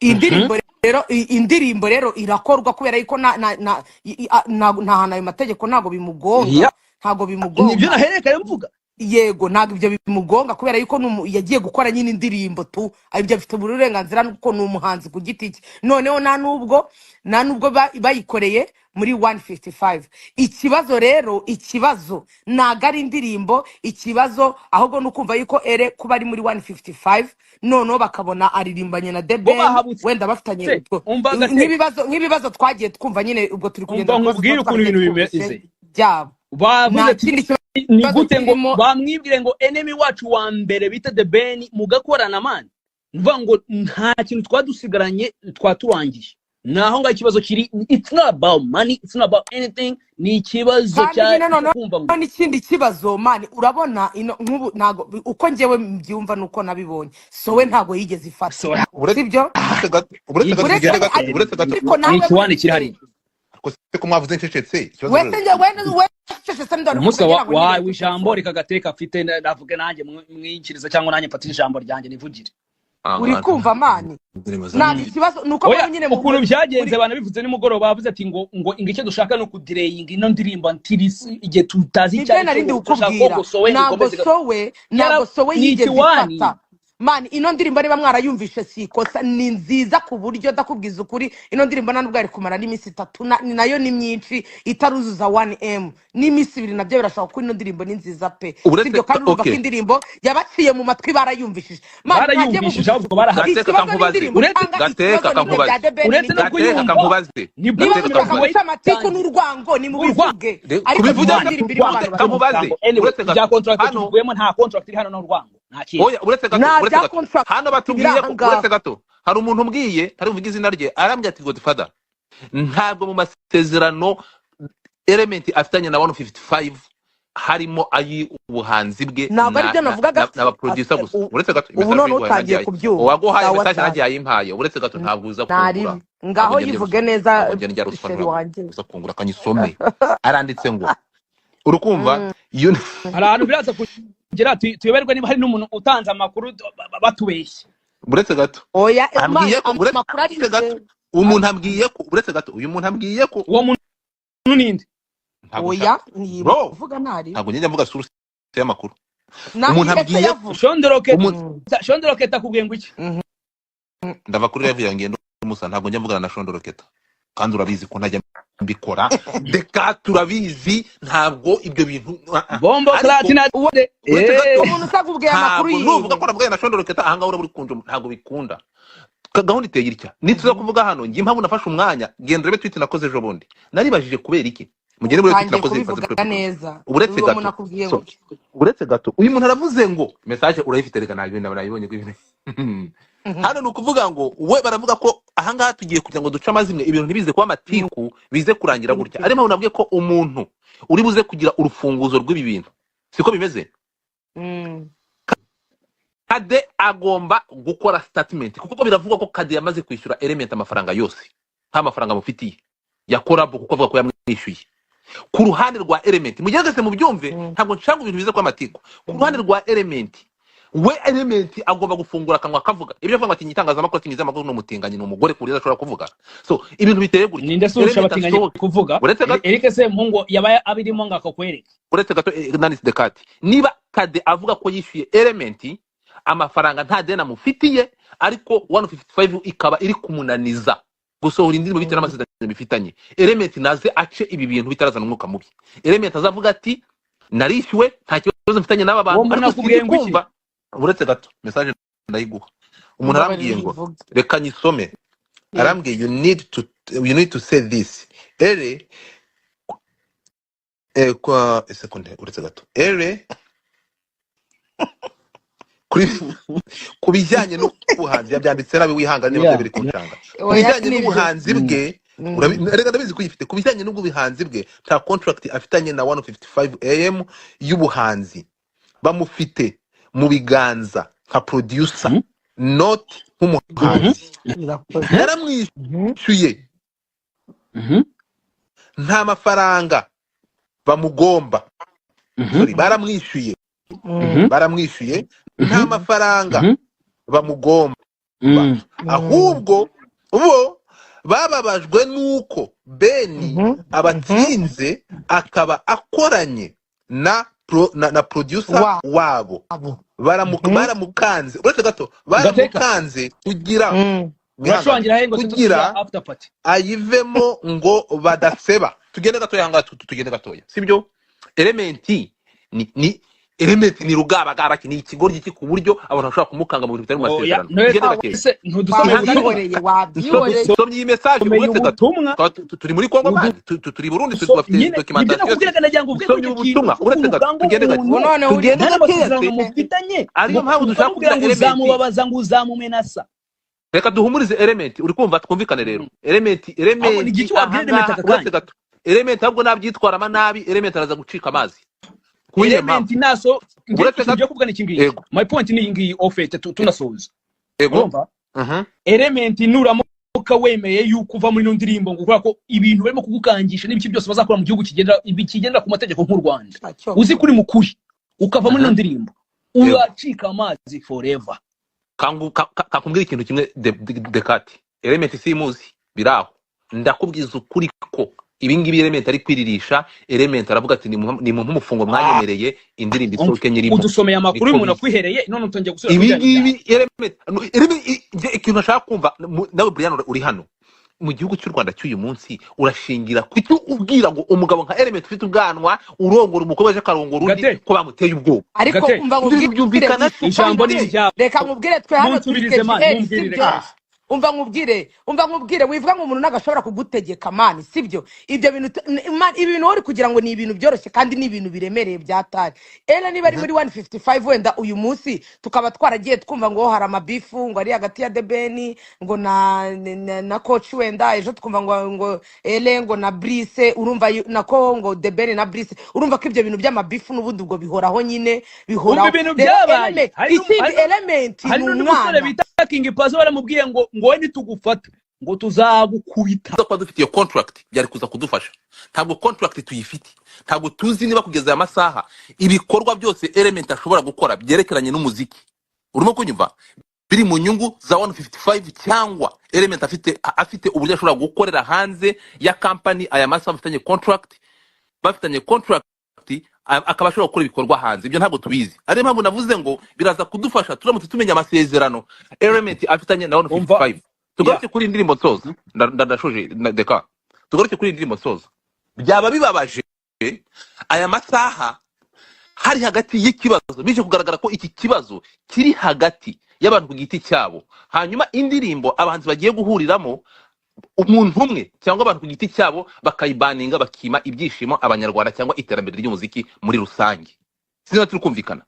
Indirimbo rero indirimbo rero irakorwa kubera yuko na na na i- i- a- nta nta hantu ayo mategeko ntabwo bimugonga. Ntabwo Nibyo. bimugonga. Naherekanye mvuga. Yego, ntabwo ibyo bimugonga kubera yuko yagiye gukora nyine indirimbo tu, ibyo afite uburenganzira kuko ni umuhanzi ku giti cye. Noneho nta nubwo bayikoreye muri 155. Ikibazo rero, ikibazo ntabwo ari indirimbo. Ikibazo ahubwo ni ukumva yuko ere kuba ari muri 155, noneho bakabona aririmbanye na The Bo Ben, bahabutse. wenda bafitanye utwo Umva gate. nk'ibibazo twagiye twumva nyine, ubwo turi Umva kugenda ku bibazo nkubwire tuba ukuntu twaragiye ibintu twumvise bimeze. byabo. Bavuze Nta ati kindi ni kibazo gute ngo kirimo. bamwibwire ngo enemy wacu wa mbere bita The Ben mugakorana? Man, nuvuga ngo nta kintu twadusigaranye, twaturangiye naho ngaho. Ikibazo kiri, it's not about money, it's not about anything, ni ikibazo Kandi cya nyine cyo noneho kumva ngo n'ikindi kibazo, man, urabona ino nk'ubu ntago uko njyewe mbyumva nuko nabibonye, sowe ntago yigeze ifata. So Uretse Sibyo? gato, uretse gato, Uretse tugende gato, uretse gato. Ariko ni nawe ikiwani kiri hariya. Ariko se ko mwavuze ncecetse, ikibazo Wese njye we wececetse, ndari Umunsi kuvuga wa ngira ngo nyine wawe ijambo reka gateka afite, navuge nanjye mwinkiriza, cyangwa nanjye mfatire ijambo ryanjye nivugire. Uri kumva, man, ntabwo ikibazo ni uko Oya, mbona nyine mu ukuntu muri byagenze, banabivuze nimugoroba, bavuze ati ngo icyo dushaka ni ukudireyinga ino ndirimbo until igihe tutazi icyo Nibyo ari nari cyo, ndi ngo turashaka ko kukubwira. ngo sowe Ntabwo ikomeze sowe, ntabwo sowe ni yigeze ikiwani. ifata. Man, ino ndirimbo niba mwarayumvishe si ikosa, ni nziza ku buryo ndakubwiza ukuri, ino ndirimbo nta nubwo yari kumara n'iminsi 3, ni nayo ni myinshi, itaruzuza 1M n'iminsi 2 nabyo birashoboka, kuko ino ndirimbo ni nziza pe. Uretse Sibyo? Kandi urumva ko indirimbo yabaciye mu matwi, barayumvishije. Man, mwagiye Barayumvishije, muvugisha ahubwo ukuri. barahaze. Gateka, Ikibazo kankubaze. n'indirimbo Uretse cyangwa Gateka, ikibazo n'ibyo bya kankubaze. The Ben Uretse no n'ibya Gateka, kuyumva, kankubaze. Nibwo Niba Gateka, mushaka kankubaze. guca amatiku n'urwango nimubivuge, ariko Kubivuga ino ndirimbo irimo abantu babiri. Kankubaze. Anyway, Uretse ibya gato contract hano. tubivuyemo, nta contract iri hano n'urwango, nta kindi. Oya, uretse gato. Nta Uretse bya gato contract hano biri batubwiye aha ko ngaha. Uretse gato, hari umuntu umbwiye, ntari buvuge izina rye, arambwira ati: "Godfather, ntabwo mu masezerano Element afitanye na 155 Harimo ay'ubuhanzi bwe Ntabwo na aribyo na navugaga. na n'abaproducer gusa. Uretse gato, Ubu message none uyiguhaye utangiye nanjye kubyumva. uwaguhaye Sawa message sawa. nanjye yayimpaye. Uretse gato, ntabwo uza Ntari kungura, ntabwo ngaho njya ndya yivuge ruswa, neza. ntabwo njya ndya ruswa. Chéri Ntabwo wanjye. uza kungura akanyisome. Aranditse ngo urukumva iyo Hari ahantu biraza kugera tuyoberwe niba hari n'umuntu utanze amakuru batubeshye. Uretse gato. Oya man. Ambwiye ko Amakuru uretse gato arizewe. Umuntu ambwiye ko, uretse gato, uyu muntu ambwiye ko Uwo muntu ninde? Ntabwo Oya. nshaka, bro. Ntivuga ntari. Ntabwo njya mvuga source y'amakuru. Na Umuntu ese ambwiye ko yavuga. Shondoroketa. Umuntu Shondoroketa akubwiye ngo iki? Ndava kuri live yanjye musa, ntabwo njya mvugana na Shondoroketa, kandi urabizi ko ntajya mbikora. Deka turabizi, ntabwo ibyo bintu ah, ah. Bombo Ariko Platina. Uwo uretse gato, umuntu usakubwiye amakuru ntabwo nuvuga yihe? ko navuganye na Shondoroketa ahangaha uraba uri kunja, ntabwo bikunda. Gahunda iteye itya: nituza kuvuga hano, njye impamvu nafashe umwanya, genda urebe tweet nakoze ejo bundi, naribajije kubera iki. Mugende muri tweet Utangiye nakoze ifaze kubivuga kuri neza. Uretse Uwo muntu gato. akubwiye So ngo uretse gato, uyu muntu aravuze ngo message urayifite, reka nabibonye ko hano ni ukuvuga ngo we baravuga ko ahangaha tugiye kugira ngo duce amazimwe, ibintu ntibize kuba amatiku, bize kurangira gutya. Ariyo mpamvu nabwiye ko umuntu uri buze kugira urufunguzo rw'ibi bintu, siko bimeze? Kade agomba gukora statement, kuko biravugwa ko Kade yamaze kwishyura Element amafaranga yose, nta mafaranga amufitiye ya collabo, kuko avuga ko yamwishyuye. Ku ruhande rwa Element, mugerageze mubyumve, ntabwo nshaka ngo ibintu bize kuba amatiku. Ku ruhande rwa Element, we Element agomba gufungura akanwa akavuga ibyo avuga ngo ati itangazamakuru, ati amakuru, ni umutinganyi, ni umugore, ku buryo adashobora kuvuga. So ibintu biteye gutya, Ninde se urusha Element abatinganyi asohoke. kuvuga? Uretse gato. Eric Semuhungu yaba abirimo ngo akakwereke. Uretse gato, Nanis Dekati, niba Kade avuga ko yishyuye Element amafaranga, nta deni amufitiye, ariko 155 ikaba iri kumunaniza gusohora indirimbo bitewe n'amasezerano bifitanye, Element naze ace ibi bintu bitarazana umwuka mubi. Element azavuga ati narishyuwe, nta kibazo mfitanye n'aba Uwo bantu. muntu Ariko akubwiye sinzi ngo iki? kumva. Uretse gato, message ndayiguha. Umuntu Mbabarira arambwiye ngo uyivuge. Reka nyisome. Arambwiye you need to say this ere kwa sekunde. Uretse gato, ere kuri ku bijyanye n'ubuhanzi yabyanditse nabi, wihangane niba biri kuncanga. Ku Oya, bijyanye nibyo. n'ubuhanzi bwe, reka ndabizi ko uyifite. Ku bijyanye n'ubuhanzi bwe, nta contract afitanye na 155 AM y'ubuhanzi, bamufite mu biganza nka producer, not nk'umuhanzi. Irakoze. Yaramwishyuye, nta mafaranga bamugomba. Sorry, baramwishyuye, baramwishyuye, nta mafaranga bamugomba. Ahubwo bo bababajwe n'uko Beni abatsinze, akaba akoranye na producer Wabo. wabo. Baramukanze, uretse gato. Gateka. Baramukanze kugira wihangane, Urashurangira he ngo tuze kugira gushyira after party? ayivemo ngo badaseba. Tugende gatoya ahangaha, tugende gatoya, sibyo? Element ni Element ni rugabagaba, ni ikigoryi ki ku buryo abantu bashobora kumukanga mu bintu bitari mu Oya. masezerano. Tugende gakeya. Se ntudusomeye ubutumwa? Wabyihoreye, wabyihoreye. Nsomye iyi message. Usomeye Uretse gato. ubutumwa. Turi muri Congo man, turi Burundi, bafite Nyine nibyo documentation. nakubwiraga, nagira ngo uvuge kuri Nsomye icyo kintu ubutumwa, uretse cy'ukuntu gato, bwanga tugende gake. umuntu Ubu noneho uri Tugende nta gakeya n'amasezerano se. mufitanye, Ariyo ngo mpamvu dushaka ukamubwira kubwira ngo Element. uzamubabaza, ngo uzamumenasa. Reka duhumurize Element, uri kumva? Twumvikane rero. Element, Ahubwo ni Element igiki wabwira Element ahangaha? aka Uretse kanya? gato. Element ahubwo nabyitwaramo nabi, Element araza gucika amazi ku yihe Element mpamvu? naso nge Uretse ikintu gato. ngiye kuvuga ni iki ngiki. My point ni iyi ngiyi au fait, tunasoza. Yego. Urumva, Element nuramuka wemeye yuko uva muri ino ndirimbo, ngo kubera ko ibintu barimo kugukangisha n'ibiki byose bazakora mu gihugu kigendera kigendera ku mategeko nk'u Rwanda, Ntacyo. uzi kuri mukuri ukava muri ino ndirimbo, uracika amazi forever. Kakubwira ikintu kimwe, Dekati, Element simuzi biraho. Ndakubwiza ukuri ko ibi ngibi Element ari kwiririsha. Element aravuga ati nimumpe umufungo mwanyemereye, indirimbo isohoke nyirimo. Udusomeye amakuru Niko y'umuntu biri. akwihereye, none utangiye gusubira Ibi kuri bya ngibi byawe. Element no, Element njye ikintu nashaka kumva, nawe Brian uri hano mu gihugu cy'u Rwanda cy'uyu munsi, urashingira ku cyo ubwira ngo umugabo nka Element ufite ubwanwa urongora umukobwa aje akarongora undi, Gate. ko bamuteye ubwoba? Ariko Gate. umva Ibyo bintu nkubwire, byumvikana Ijambo ni wishuka. iryawe. Reka nkubwire, twe hano turi Munsubirize man, KGL, mumbwirire sibyo? kabisa. Umva nkubwire, umva nkubwire, wivuga ngo umuntu ntabwo ashobora kugutegeka, man, sibyo? Ibyo bintu man, ibi bintu uri kugira ngo ni ibintu byoroshye kandi ni ibintu biremereye byatari. Era niba ari muri 155, wenda uyu munsi tukaba twaragiye twumva ngo hari amabifu ngo ari hagati ya The Ben ngo na coach, wenda ejo twumva ngo Ele ngo na Brice, urumva nako ngo The Ben na Brice, urumva ko ibyo bintu by'amabifu n'ubundi ubwo bihoraho nyine. Umva. Bihoraho. Ibintu Rero byabaye Element, hari ikindi, Element hari ni n'undi musore umwana. bita King Pazo, baramubwiye ngo wowe nitugufata ngo tuzagukubita. Tuza kuba dufite iyo contract byari kuza kudufasha. Ntabwo contract tuyifite, ntabwo tuzi niba kugeza aya masaha ibikorwa byose Element ashobora gukora byerekeranye n'umuziki, urimo kunyumva, biri mu nyungu za 155, cyangwa Element afite uburyo ashobora gukorera hanze ya company aya masaha bafitanye contract, akaba ashobora gukora ibikorwa hanze. Ibyo ntabwo tubizi. Ariyo mpamvu navuze ngo biraza kudufasha turamutse tumenya amasezerano Element afitanye na Umva. 155. Tugaruke kuri iyi ndirimbo nsoza. Ndashoje reka tugaruke kuri iyi ndirimbo nsoza. Byaba bibabaje aya masaha hari hagati y'ikibazo bije kugaragara ko iki kibazo kiri hagati y'abantu ku giti cyabo, hanyuma indirimbo abahanzi bagiye guhuriramo, umuntu umwe cyangwa abantu ku giti cyabo bakayibaninga, bakima ibyishimo abanyarwanda cyangwa iterambere ry'umuziki muri rusange. Sinzi turi kumvikana.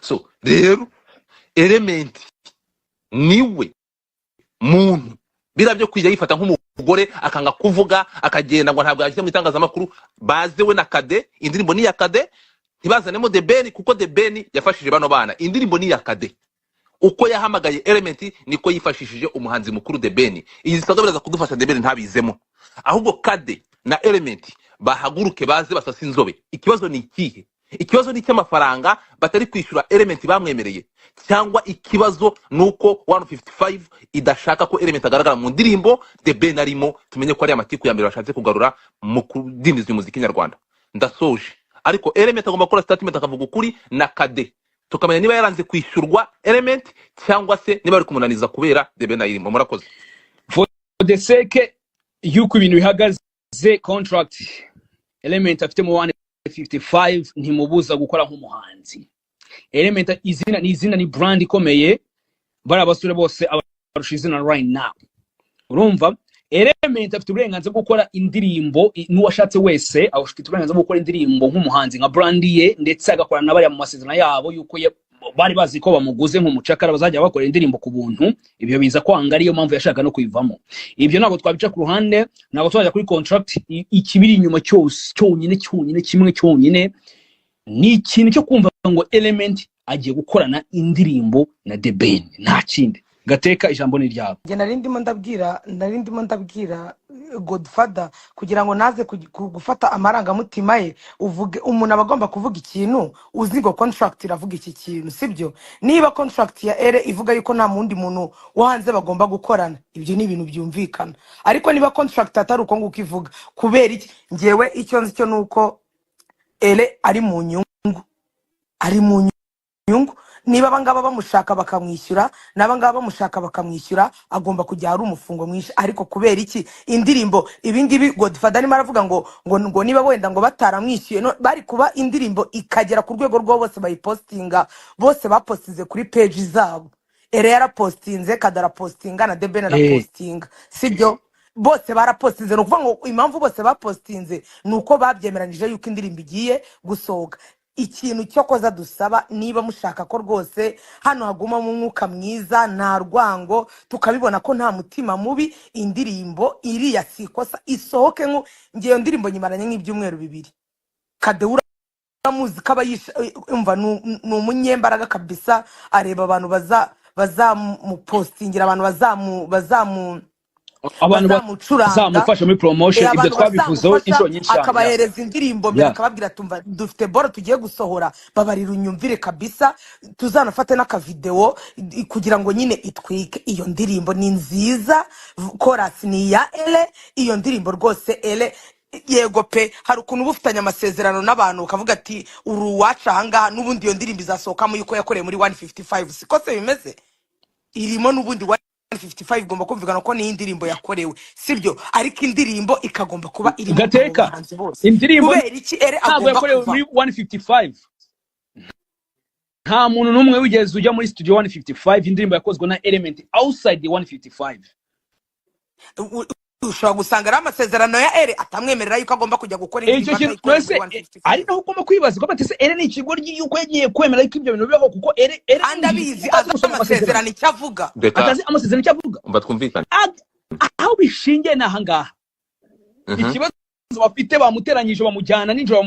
So rero Element niwe muntu biriya byo kujya yifata nk'umugore, akanga kuvuga, akagenda ngo ntabwo yashyize mu itangazamakuru. Baze we na Kade, indirimbo ni iya Kade, ntibazanemo The Ben kuko The Ben yafashije bano bana. Indirimbo ni iya Kade. Uko yahamagaye Element niko yifashishije umuhanzi mukuru The Ben. Iyi zisaga biraza kudufasha The Ben ntabizemo, ahubwo Kade na Element bahaguruke baze basase inzobe. Ikibazo ni ikihe? Ikibazo ni icy'amafaranga batari kwishyura Element bamwemereye, cyangwa ikibazo ni uko 155 idashaka ko Element agaragara mu ndirimbo The Ben arimo? Tumenye ko ari amatiku ya mbere bashatse kugarura mu kudindiza umuziki nyarwanda. Ndasoje, ariko Element agomba gukora statement akavuga ukuri, na Kade, tukamenya niba yaranze kwishyurwa Element cyangwa se niba bari kumunaniza kubera The Ben ayirimo. Murakoze. For the sake y'uko ibintu bihagaze, contract Element afite mu 155 ntimubuza gukora nk'umuhanzi. Element izina ni izina, ni brand ikomeye. Bari abasore bose abarusha izina right now. Urumva, Element afite uburenganzira bwo gukora indirimbo n'uwashatse wese afite uburenganzira bwo gukora indirimbo nk'umuhanzi, nka brand ye, ndetse agakorana na bariya mu masezerano yabo yuko bari bazi ko bamuguze nk'umucakara, bazajya bakora indirimbo ku buntu. Ibyo biza kwanga, ariyo mpamvu yashaka no kuyivamo. Ibyo ntabwo twabica ku ruhande, ntabwo twajya kuri contract. Ikibiri inyuma cyose, cyonyine cyonyine, kimwe cyonyine, ni ikintu cyo kumva ngo Element agiye gukorana indirimbo na The Ben, nta kindi. Gateka, ijambo ni ryawe. Njye nari ndimo ndabwira Godfather kugira ngo naze gufata amarangamutima ye. Uvuge, umuntu aba agomba kuvuga ikintu uzi ngo contract iravuga iki kintu, sibyo? Niba contract ya Ere ivuga yuko nta wundi muntu wo hanze bagomba gukorana, ibyo ni ibintu byumvikana. Ariko niba contract atari uko nguko ivuga, kubera iki? Ngewe icyo nzi cyo ni uko Ere ari mu nyungu, ari mu nyungu. Niba abangaba bamushaka bakamwishyura, n'abangaba bamushaka bakamwishyura, agomba kujya hari umufungo mwinshi. Ariko kubera iki indirimbo ibingibi Godfather arimo aravuga ngo niba wenda ngo bataramwishyuye, no, bari kuba indirimbo ikagera ku rwego rwo bose bayipostinga, bose bapostinze kuri page zabo. Ere yarapostinze, Kade arapostinga, na The Ben arapostinga, sibyo? Bose barapostinze. Ni ukuvuga ngo impamvu bose bapostinze ni uko babyemeranije yuko indirimbo igiye gusohoka. Ikintu cyo koza dusaba, niba mushaka ko rwose hano hagumamo umwuka mwiza, nta rwango, tukabibona ko nta mutima mubi, indirimbo iriya si ikosa, isohoke. Nko ngewe ndirimbo nyimaranye nk'ibyumweru 2. Kadewura uramuzi ko aba yisha, umva, ni umunyembaraga kabisa. Areba abantu bazamupostingira, abantu abantu bazamucuranga, bazamufasha muri promotion. Ibyo abantu twabivuzeho bazamufasha, inshuro nyinshi cyane. Akabahereza indirimbo mbere, akababwira tumva dufite boro tugiye gusohora, babarira unyumvire kabisa, tuzanafate n'akavidewo kugira ngo nyine itwike. Iyo ndirimbo ni nziza, chorus ni iya Ere. Iyo ndirimbo rwose Ere, yego pe, hari ukuntu uba ufitanye amasezerano n'abantu ukavuga ati uri uwacu ahangaha, n'ubundi iyo ndirimbo izasohokamo yuko yakorewe muri 155. Siko se bimeze? Irimo n'ubundi 155, igomba kumvikana ko niyo indirimbo yakorewe, sibyo? Ariko indirimbo ikagomba kuba irimo abo Gateka, bahanzi bose. indirimbo Kubera iki Ere ntabwo agomba yakorewe kuvamo? muri 155. Nta muntu n'umwe wigeze ujya muri studio 155, indirimbo yakozwe na Element outside the 155. Ushobora gusanga ari amasezerano ya Ere atamwemerera yuko agomba kujya gukora Icyo indirimbo kintu atayikoreye twese muri ari 155. naho ugomba kwibaza ko batese Ere ni ikigoryi, yuko yagiye kwemera yuko ibyo bintu bibaho, kuko Ere Kandi ni abizi, utazi azi gusoma amasezerano. amasezerano icyo avuga. Reka. Atazi amasezerano icyo avuga. Umva, twumvikane. Aho bishingiye ni ahangaha. Ikibazo bafite, bamuteranyije, bamujyana nijoro,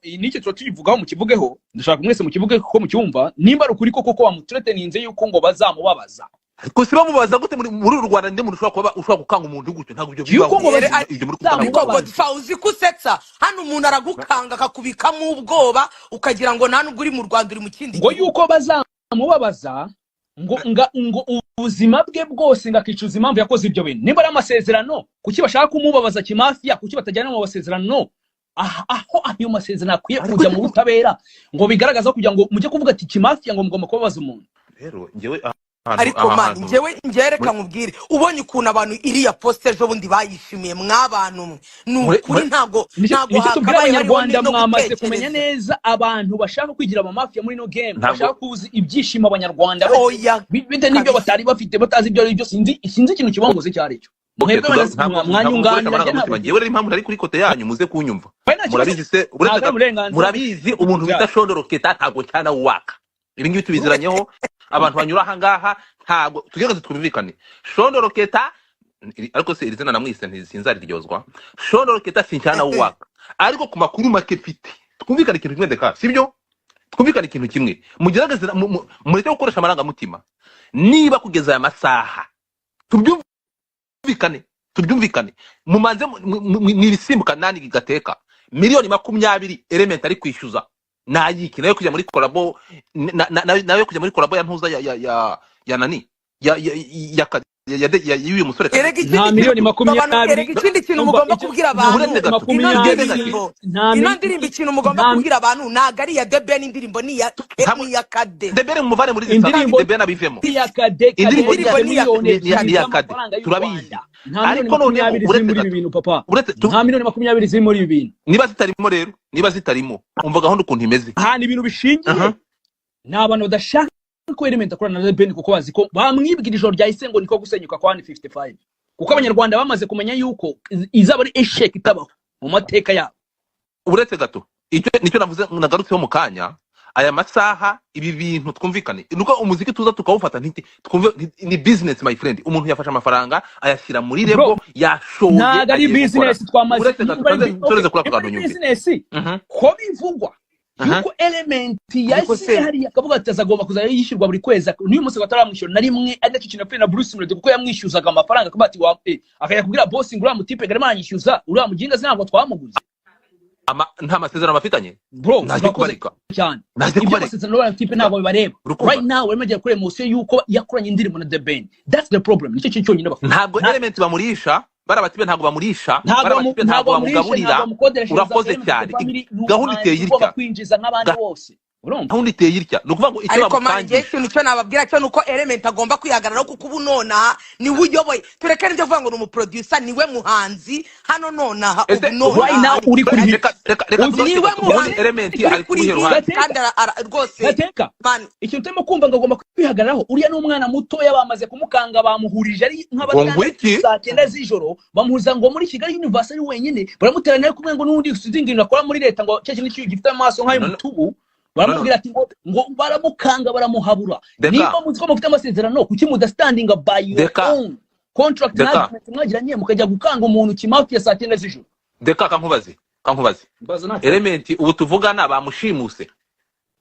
n'icyo tuba tukivugaho, mukivugeho. Ndashaka mwese mukivuge kuko mucyumva, nimba ari ukuri koko ko bamuthreateninze yuko ngo bazamubabaza. Ariko si bamubaza gute muri uru Rwanda? Nde muntu ushobora kuba ushobora gukanga umuntu gutyo? Ntabwo ibyo Yuko bibaho. ngo Ere Ibyo muri kuvuga ntabwo ariko bibaho. bazamubabaza. Godfa, uzi ko usetsa hano? Umuntu aragukanga akakubikamo ubwoba, ukagira ngo nta nubwo uri mu Rwanda, uri mu kindi Ngo gihugu. yuko bazamubabaza, ngo ubuzima bwe bwose ngo akicuza impamvu yakoze ibyo bintu. Nimba ari amasezerano, kuki bashaka kumubabaza kimafiya? Kuki batajyana mu masezerano aho ayo masezerano akwiye Ariko kujya mu butabera, ngo bigaragaza kugira ngo mujye kuvuga ati kimafiya, ngo mugomba kubabaza umuntu? Rero njyewe ahantu Ariko aha man, hantu njyewe reka muri nkubwire, ubonye ukuntu abantu iriya post ejo bundi bayishimiye, mwabantu mwe, ni muri ukuri muri ntago Nicyo ntago nicyo tubwira hakabaye hariho Abanyarwanda. no Mwamaze kumenya gutekereza. neza abantu bashaka kwigira amamafiya muri ino game, Ntabwo bashaka kuzi ibyishimo Abanyarwanda Oya. bitewe n'ibyo Kabisa. batari bafite, batazi ibyo ari byo. Sinzi ikintu kibangoze icyo ari cyo. Okay, Mwebwe wenda ntabwo ntabwo mukoresha mwanyunganira, njye amarangamutima. ntabwo Njyewe rero impamvu ntari kuri côté yanyu, muze kunyumva. we nta kibazo. Murabizi se, uretse Ntabwo ari gato, uburenganzira murabizi umuntu bita byacu. Shondoroketa ntabwo cyana waka. Ibi ngibi tubiziranyeho, abantu banyura aha ngaha. Ntabwo tugerageze twumvikane. Shondoroketa, ariko se iri zina namwise sinzariryozwa. Shondoroketa sincyana waka, ariko ku makuru make mfite, twumvikane ikintu kimwe. Deka sibyo, twumvikane ikintu kimwe, mugerageze mureke gukoresha amarangamutima. Niba kugeza aya masaha, tubyumvikane, mumanze mwibisimbuka nani gateka 20 miliyoni Element ari kwishyuza nayiki? Nayo kujya muri collabo nayo kujya muri collabo ya ntuza ya nani ya y'uyu musore Kade. Erega Nta ikindi miliyoni kintu abantu, 20. erega ikindi kintu Umva mugomba icyo kubwira abantu, Uretse miliyoni gato, ino 20 tugende gake. ndirimbo, Nta ino ndirimbo, ikintu mugomba nta kubwira abantu, ntabwo ari iya The Ben, indirimbo ni iya Ntabwo ni iya Kade. The Ben mumuvane muri izi Indirimbo The Ben abivemo. ya Kade. Kade Indirimbo Indirimbo yaguze ni iya miliyoni ni ebyiri ni iya Kade, z'amafaranga y'u turabizi. Rwanda. Nta miliyoni Ariko noneho 20 ziri uretse muri ibi gato, bintu, papa. Uretse Nta miliyoni 20 ziri muri ibi bintu. Niba zitarimo rero, niba zitarimo, umva gahunda ukuntu imeze. Ahantu ibintu bishingiye, ni abantu badashaka ko Element akorana na Ben, kuko bazi ko bamwibwira ijoro ryahise ngo niko gusenyuka kwa 155, kuko Abanyarwanda bamaze kumenya yuko izaba ari échec itabaho mu mateka yabo. Uretse gato, icyo nicyo navuze nagarutseho mu kanya. Aya masaha ibi bintu twumvikane, nuko umuziki tuza tukawufata ntiti twumve ni business, my friend. Umuntu yafashe amafaranga ayashyira muri Bro, label, yashoye, ntabwo ari agiye gukora. business twamaze. Uretse gato, Niba ari nsoreze okay, kuri ako niba kantu ari nyumve. business, ko bivugwa yuko Element Ariko yasinye se hariya akavuga ati azagomba kuzajya yishyurwa buri kwezi, n'uyu munsi bataramwishyura na rimwe, ari nacyo kintu yapfuye na Bruce Melody, kuko yamwishyuzaga amafaranga akavuga ati akajya kubwira boss ngo uriya mutipe garimo aranyishyuza, uriya muginga se ntabwo twamuguze. Nta masezerano bafitanye. Bro, Ntajye urakoze kubareka. cyane. Ntajye Ibyo kubareka. amasezerano y'uriya mutipe ntabwo bibareba. Urukumva? Right now barimo bagera kuri emotion yuko yakoranye indirimbo na The Ben. That's the problem, nicyo kintu cyonyine bafite. Ntabwo Element bamurisha, bariya batipe ntabwo bamurisha. Ntabwo Bariya batipe ntabwo ntabwo bamurishe, bamugaburira. ntabwo bamukodeshereza. Urakoze Element cyane. Family ni Gahunda iteye umuhanzi ugomba itya. kwinjiza nk'abandi bose, urumva? Gahunda iteye itya, ni ukuvuga ngo icyo Ariko man, njyewe bamukangisha ikintu cyo nababwira cyo ni uko Element agomba kwihagararaho, kuko ubu nonaha niwe uyoboye. Tureke n'ibyo kuvuga ngo ni umuproducer, niwe muhanzi hano nonaha, ubu Ese Right now nonaha uri kuri hit. Reka Uzi tugaruke niwe gato. Ubundi muhanzi Element uri ari kuri kuwuhe hit. ruhande? Gateka. Kandi rwose Gateka. man. Ikintu turimo kumva ngo agomba kwihagararaho, uriya ni umwana mutoya, bamaze kumukanga, bamuhurije ari Ngo nk'abatandatu ngwiki? saa 9 z'ijoro, bamuhuriza ngo muri Kigali Universe ari wenyine, baramuteranya ari kumwe ngo n'undi sinzi ngo akora muri leta, ngo cya kintu gifite amaso No, no, nk'ay'umutubu. no, no. Baramubwira ati ngo baramukanga, baramuhabura. Deka. Niba muzi ko mufite amasezerano, kuki mudastandinga by your Deka. own contract na Deka. agreement mwagiranye, mukajya gukanga umuntu kimafiya saa 9 z'ijoro? Deka, kankubaze. Mbaza, nta kibazo. Element ubu tuvugana bamushimuse?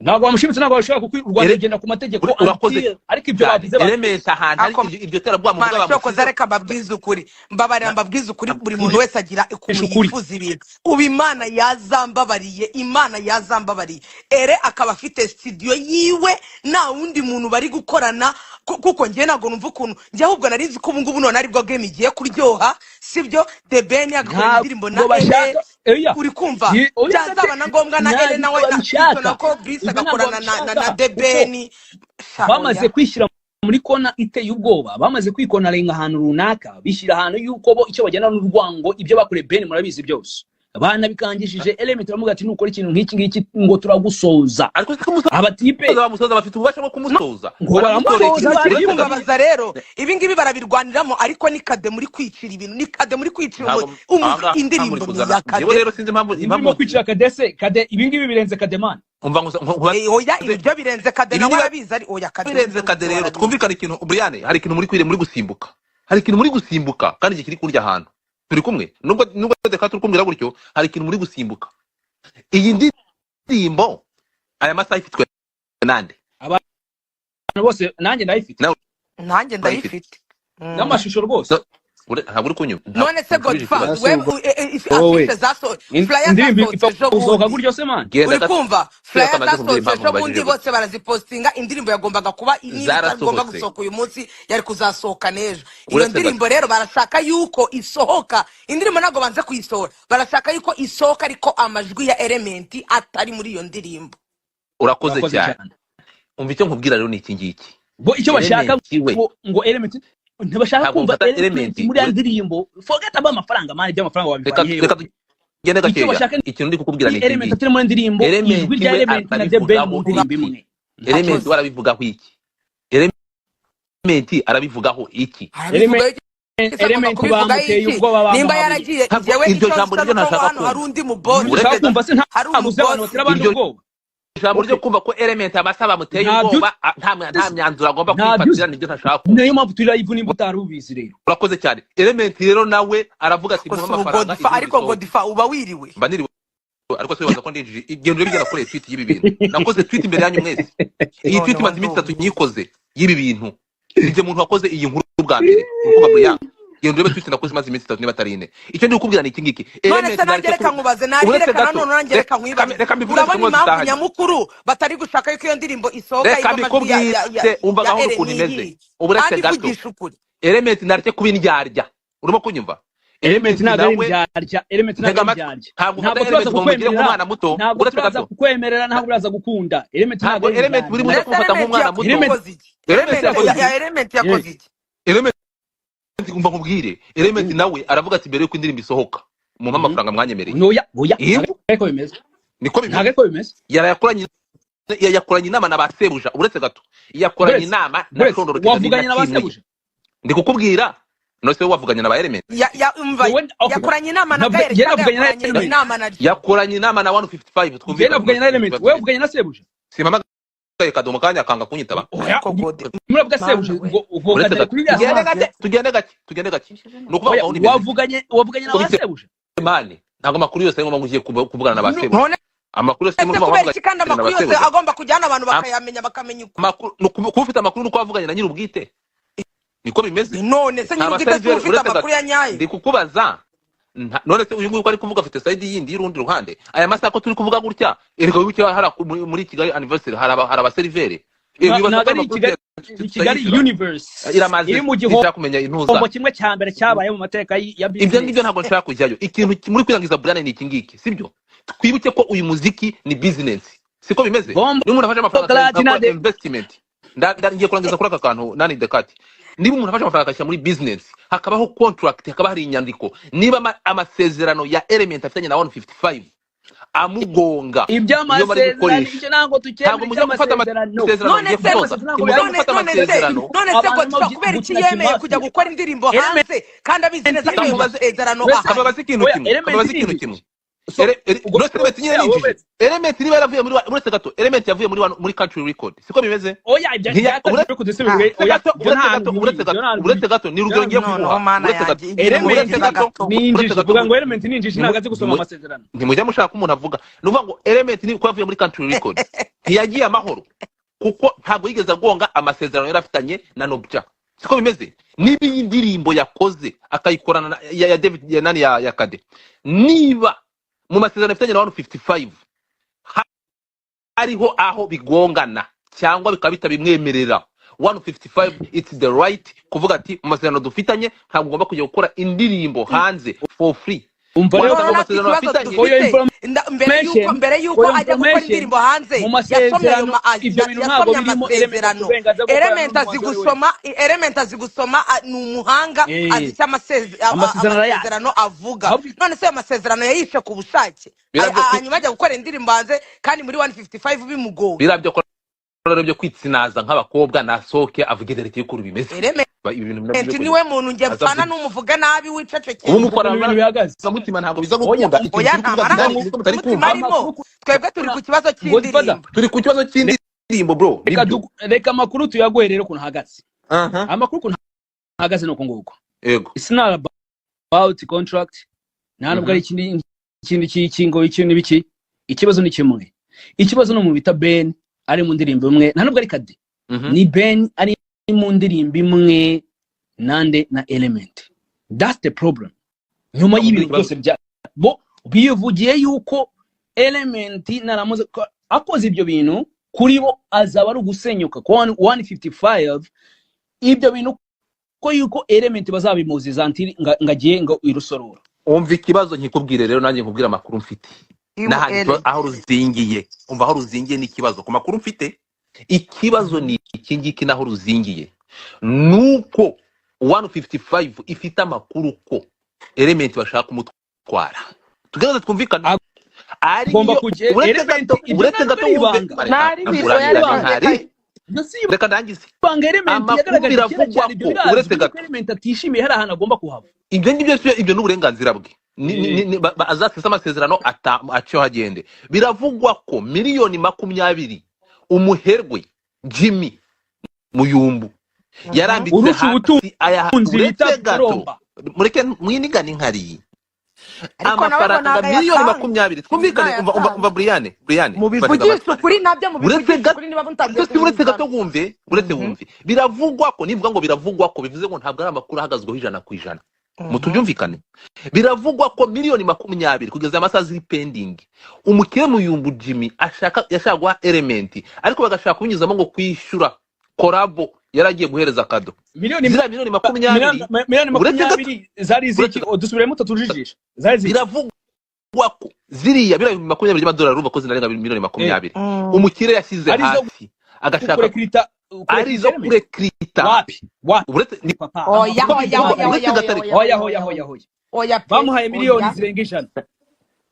Ntabwo bamushimitse, ntabwo bashobora, kuko u Rwanda rugenda ku mategeko Urakoze until ariko ibyo cyane. bavuze bavuze. Element ahantu ari Ako iryo terabwoba muvuga mana, cyokoza bamushyizeho. Reka mbabwize ukuri, mbabarira, mbabwize ukuri, buri muntu wese agira ukuntu Ukuri. yifuza ibintu. Ubu Imana yazambabariye, Imana yazambabariye, Ere akaba afite studio yiwe, nta wundi muntu bari gukorana, kuko njye ntabwo numva ukuntu njye, ahubwo nari nzi ko ubu ngubu none aribwo game igiye kuryoha, sibyo? The Ben agakora indirimbo na Ntabwo Ere, bashaka oya. Uri kumva? Oya. Byazaba na ngombwa na Ere nawe Ntabwo na babishaka. nako Bruce Ibyo ntabwo agakorana na babishaka, The kuko Ben. Sha, bamaze oya. kwishyira muri kona iteye ubwoba, bamaze kwikonarenga ahantu runaka, bishyira ahantu yuko bo icyo bagenda n'urwango. Ibyo bakoreye Ben murabizi byose. Banabikangishije Element, baramuga ati nukora ikintu nk'iki ngiki ngo turagusoza. Ariko se kumusoza, Abatipe bamusoza, bafite ububasha bwo kumusoza? Ngo baramutoreye. baramusoza. Ikintu kiri Uretse gato. kumbabaza rero, ibi ngibi barabirwaniramo, ariko ni Kade muri kwicira ibintu, ni Kade muri kwicira Ntabwo ahangaha muri indirimbo ni kuzana iya njyewe Kade. Rero sinzi impamvu Ibi impamvu birimo kwicira Kadese. Kade, ibi ngibi birenze Kademani. Umva ngo Oya, ibi byo birenze Kade. Ibi Nawe niba arabizi, ari oya Kade birenze Kade rero arabizi. Twumvikane ikintu, Brian, hari ikintu muri kwire muri gusimbuka, hari ikintu muri gusimbuka kandi iki kiri kurya ahantu turi kumwe, nubwo reka turi kumbwira gutyo, hari ikintu muri gusimbuka. Iyi ndirimbo aya masaha ifitwe nande? Abantu bose, nanjye ndayifite. Nawe Nanjye urayifite? ndayifite. N'amashusho rwose. So, ntabwo uri kunyumva, ntabwo None se nsubije Godfa ikibazo. we Ese ubwo wowe afishe flyer Indirimbo zasohotse ipfa ejo gusohoka bundi. gutyo se, man? Genda Uri gato kumva, flyer kamaze kubwira zasohotse impamvu ejo bundi, mubajije gutya. bose barazipostinga. Indirimbo yagombaga kuba, niba itagomba Zarasohotse. gusohoka uyu munsi, yari kuzasohoka n'ejo iyo Uretse gato. ndirimbo. Rero barashaka yuko isohoka indirimbo, ntabwo banze kuyisohora, barashaka yuko isohoka ariko amajwi ya Element atari muri iyo ndirimbo. Urakoze Urakoze cyane. cyane. Umva, icyo nkubwira rero ni iki ngiki. Bo icyo bashaka Element we ngo Element ntibashaka ntabwo kumva mfata Element Element muri ya ndirimbo. Forget about amafaranga, man, iby'amafaranga Reka wabivanye reka hehe? tugende Icyo gakeya. bashaka ni Ikintu ndi kukubwira ni iki Element ngiki. atari muri ndirimbo, ijwi Element rya we Element na The Ben mu arabivugaho ndirimbo iki? imwe. Element Urakoze. we arabivugaho iki? Element arabivugaho iki? Arabivugaho iki se? Agomba Element kubivugaho bamuteye iki ubwoba, nimba bamuhabuye. yaragiye? Ntabwo Njyewe iryo icyo jambo nzi niryo nuko ntashaka hano hari kumva. undi mubosi. Ibyo ushaka Uretse kumva se, Hari ntabwo uzi abantu umubosi. batera abandi Iryo ubwoba. jambo ryo Okay, kumva ko Element abasa bamuteye ntabyo ubwoba, nta uzi, myanzuro agomba ntabyo uzi. kwifatira, nibyo ntashaka kumva. Niyo mpamvu turi live, nimba utari ubizi rero. Urakoze cyane. Element rero nawe aravuga ati Gusa mumpe ubu amafaranga, Godifa, indirimbo ariko isohoke. Godifa, uba wiriwe? Mba niriwe, ariko se wibaza ko ndinjije? Igenda urebe ibyo nakoreye tweet y'ibi bintu. Nakoze tweet imbere yanyu mwese. Iyi tweet Noneho imaze iminsi 3 ndumiwe. nyikoze y'ibi bintu. Nijye muntu wakoze iyi nkuru bwa mbere. Urukuba Brian, genda urebe tweet nakoze imaze iminsi 3 niba atari 4. Icyo ndi kukubwira ni iki ngiki: None Element se nanjye nareke reka kubi nkubaze, nanjye uretse reka gato. nanone nanjye Reka reka nkwibarize. reka mbivuge, Urabona zimwe impamvu zitahanye. nyamukuru batari gushaka yuko iyo ndirimbo isohoka Reka irimo amajwi ya mbikubwire, umva ya gahunda ukuntu imeze. Eren Uretse kandi gato. ivugisha ukuri. Element nareke kuba indyarya, urimo kunyumva? Element Element ntabwo ari nawe indyarya, Element ntega ntabwo ari amatwi. indyarya. Ntabwo ufata Ntabwo turaza Element ngo mugire kukwemerera, nk'umwana muto. ntabwo Uretse turaza gato. kukwemerera, ntabwo uraza gukunda. Element ntabwo Ntabwo ari Element buri indyarya. muze Mbese kumufata Element nk'umwana muto. Element yakoze iki? Element Element yakoze ya iki? ya Element yakoze iki? Element, umva nkubwire, Element nawe aravuga ati mbere yuko indirimbo isohoka mumpe amafaranga mwanyemereye. Oya, oya. Yego. Ntabwo ariko bimeze. Niko Ntabwo bimeze. ariko bimeze. Yakoranye inama na ba sebuja. Uretse gato, yakoranye Buretse inama na buretse Shondoro Kennedy wavuganye na na ba timu ye. sebuja? Ndi kukubwira, none se wowe wavuganye na ba Element? Ya umva, Wowe, okay. yakoranye inama na Navuga Gael njye cyangwa navuganye na yakoranye Element. inama na Jimmy? Yakoranye inama na 155. Njye Twumvikane. navuganye na Element, wowe wavuganye na sebuja? Simpamagaye Kadomo kanya akanga kunyitaba. Oya. Ariko Gode Muravuga mana sebuja we. ngo ubwo Uretse Kade gato, kuri iriya tugende sanse. gake, tugende gake, tugende gake. Ni ukuvuga ngo Oya, gahunda imeze wavuganye na ba Ubitse sebuja? mani, ntabwo amakuru yose ari ngombwa ngo ugiye kuvugana na ba No. sebuja. None Amakuru yose se ni ngombwa kubera iki kandi wavuganye na ba amakuru yose sebuja. agomba kujyana abantu bakayamenya, bakamenya ukuri? Amakuru ni kuba ufite amakuru nuko wavuganye na nyir'ubwite, niko bimeze. None se Nta nyir'ubwite si baseriveri ufite uretse gato, amakuru ya nyayo? ndi kukubaza. None se uyu nguyu ko ari kuvuga afite side yindi y'urundi ruhande? Aya masaha ko turi kuvuga gutya, erega wibuke hari muri Kigali anniversary hari abaseriveri. Wibaza Ntabwo ko ari amakuru Kigali, ni Kigali tutayishyura Universe iramaze iri mu sinshaka kumenya intuza. gihombo kimwe cya mbere cyabaye mu mateka ya Ibyo ngibyo business. ntabwo nshaka kujyayo. Ikintu muri kwirangiza, Brian, ni iki ngiki, sibyo? Twibuke ko uyu muziki ni business, siko bimeze? Bombo Niba umuntu afashe amafaranga Clad na agakora de investment, ngiye kurangiza kuri aka kantu nani dekati. Niba umuntu afashe amafaranga akashyira muri business, hakabaho contract, hakaba hari inyandiko, niba amasezerano ya Element afitanye na 155 amugonga, niyo bari Iby'amasezerano gukoresha. Ibyo ntabwo tukemera. Ntabwo mujya gufata Iby'amasezerano amasezerano None mugiye se gusoza, Amasezerano ntabwo ntimujya yari none gufata none se amasezerano. None se Abantu Godfa, barimo kubera iki gukina yemeye kujya kimafiya. gukora indirimbo Element hanze kandi abizi neza ko ayo Kamubaze masezerano wese ahari? Kamubaze ikintu Oya, kimwe. Element Kamubaze ikintu ni kimwe. So ubwo Nose Element nyine oya, ninjije. wowe Element niba yaravuye muri uretse gato, Element yavuye muri Country Record, siko bimeze? Oya, ibya Ntiya bya Country uretse Record se Ah, bihuye? Oya, gato, ibyo uretse nta gato, hantu uretse bihuriye, gato, ibyo nta hantu uretse bihuriye. gato, ni urugero ngiye Noneho kuguha. mana Uretse gato, yanjye, igihe Element uretse murenze gato, gato. ni uretse injiji gato. Vuga ngo Element ni injiji, ntabwo azi gusoma amasezerano. Ntimujya mushaka umuntu avuga. Ni ukuvuga ngo Element ni ko yavuye muri Country Record ntiyagiye amahoro, kuko ntabwo yigeze agonga amasezerano yari afitanye na Nobja, siko bimeze? Niba iyi ndirimbo yakoze akayikorana ya David, ya nani, ya Kade, niba mu masezerano afitanye na 155 hariho aho bigongana cyangwa bikaba bitabimwemerera, 155 it's the right kuvuga ati mu masezerano dufitanye ntabwo ugomba kujya gukora indirimbo hanze for free. Umva rero, Wasanga Noneho natwe amasezerano ikibazo bafitanye. for your dufite, mbere yuko information, mbere yuko for your ajya gukora information, indirimbo hanze, mu yasomye ayo masezerano ibyo bintu ntabwo yasomye birimo. Element afite amasezerano. uburenganzira bwo gukorana Element azi n'umuhanzi uwo ari we wese. gusoma, Element azi gusoma, ni umuhanga, azi icyo Amasezerano arayazi. amasezerano avuga. Ahubwo None se ayo masezerano yayishe ku bushake? Biriya byo Hanyuma ajya gukora indirimbo hanze kandi muri 155 bimugoye. Biriya byo rero byo kwitsinaza nk'abakobwa, nasohoke avuge vérité y'ukuntu bimeze. Element Ibi bintu nabyo byo niwe muntu njye mfana azavuge. N'umuvuga nabi wicecekeye. Ubu mukora ukuntu ibintu bihagaze, amarangamutima ntabwo biza oya. gukunda. Ikintu Oya, turi nta kuvuga gihari niko mutari marangamutima kumva. arimo. Amakuru Twebwe turi ku kibazo Godfather, cy'indirimbo. Turi ku kibazo cy'indirimbo, bro. Reka Nibyo. reka amakuru tuyaguhe rero ukuntu ahagaze. Aha. Amakuru ukuntu ahagaze ni uku nguku. It's not about contract, nta nubwo ari ikindi cy'ingo iki n'ibiki. Ikibazo ni kimwe, ikibazo ni umuntu bita Ben ari mu ndirimbo imwe, nta nubwo ari Kade. Ni Ben ari mu ndirimbo imwe nande? Na Element. That's the problem. Nyuma Ntabwo y'ibintu ikibazo byose bya bo bivugiye yuko Element naramuze ko akoze ibyo bintu, kuri bo azaba ari ugusenyuka kwa 155. Ibyo bintu ko yuko Element bazabimuziza ntiri ngagiye ngo irusororo. Umva ikibazo nkikubwire rero, nanjye nkubwire amakuru mfite Imu n'ahantu Ele aho ruzingiye. Umva aho ruzingiye n'ikibazo. Ku makuru mfite, ikibazo ni iki ngiki n'aho ruzingiye nuko 155 ifite amakuru ko Element bashaka kumutwara. Tugerageze twumvikane. Agomba Ariyo kujya uretse Element gato, ibyo uretse ntabwo gato ari wumve. ibanga. Ntari Reka bizo urangira yari ntari. reka. Ibyo si Reka ndangize. ibanga. Element Amakuru yagaragaje kera biravugwa cyane ibyo, ko birazwi uretse yuko gato Element atishimiye hari ahantu agomba kuhava. Ibyo ngibyo ibyo ni uburenganzira bwe. Azasesa amasezerano aceho agende. Biravugwa ko miliyoni 20 umuherwe Jimmy Muyumbu yarambitse Urusha hasi ayaha ubutunzi bita uretse gato Karomba. Mureke mwinigane inkari. Ariko nawe ngo Amafaranga ntabwo miliyoni ayatanze. 20, twumvikane. Umva, umva, umva Briane, Briane, batega Mubivugishe amatwi. ukuri nabyo, Uretse mubivugishe gato ukuri niba mutangiye si uretse gato kubizana. wumve, uretse wumve. Biravugwa ko, nivuga ngo biravugwa ko, bivuze ngo ntabwo ari amakuru ahagazweho 100%. Mutubyumvikane. Biravugwa ko miliyoni 20 kugeza amasaha ziri pending, umukire Muyumbu Jimmy ashaka, yashaka guha Element, ariko bagashaka kubinyuzamo ngo kwishyura collabo yari agiye guhereza kado. Miliyoni Ziriya miliyoni 20, miliyoni uretse gato, 20 zari uretse iziki? Dusubiremo, tutujijisha, zari iziki? Biravugwa ko ziriya biriya 20,000 by'amadolari, urumva ko zinarenga miliyoni 20, umukire yashyize Ari izo hasi agashaka kurecruita? Ari Kurecruita izo Element? Kurecruita. Wapi, wapi? Uretse ni Papa, Oya, amakuru oya, bivugwa oya, uretse oya, oya, gatari oya, hoya oya, hoya oya, hoya hoya. Oya pe. Bamuhaye miliyoni Oya. zirenga 100.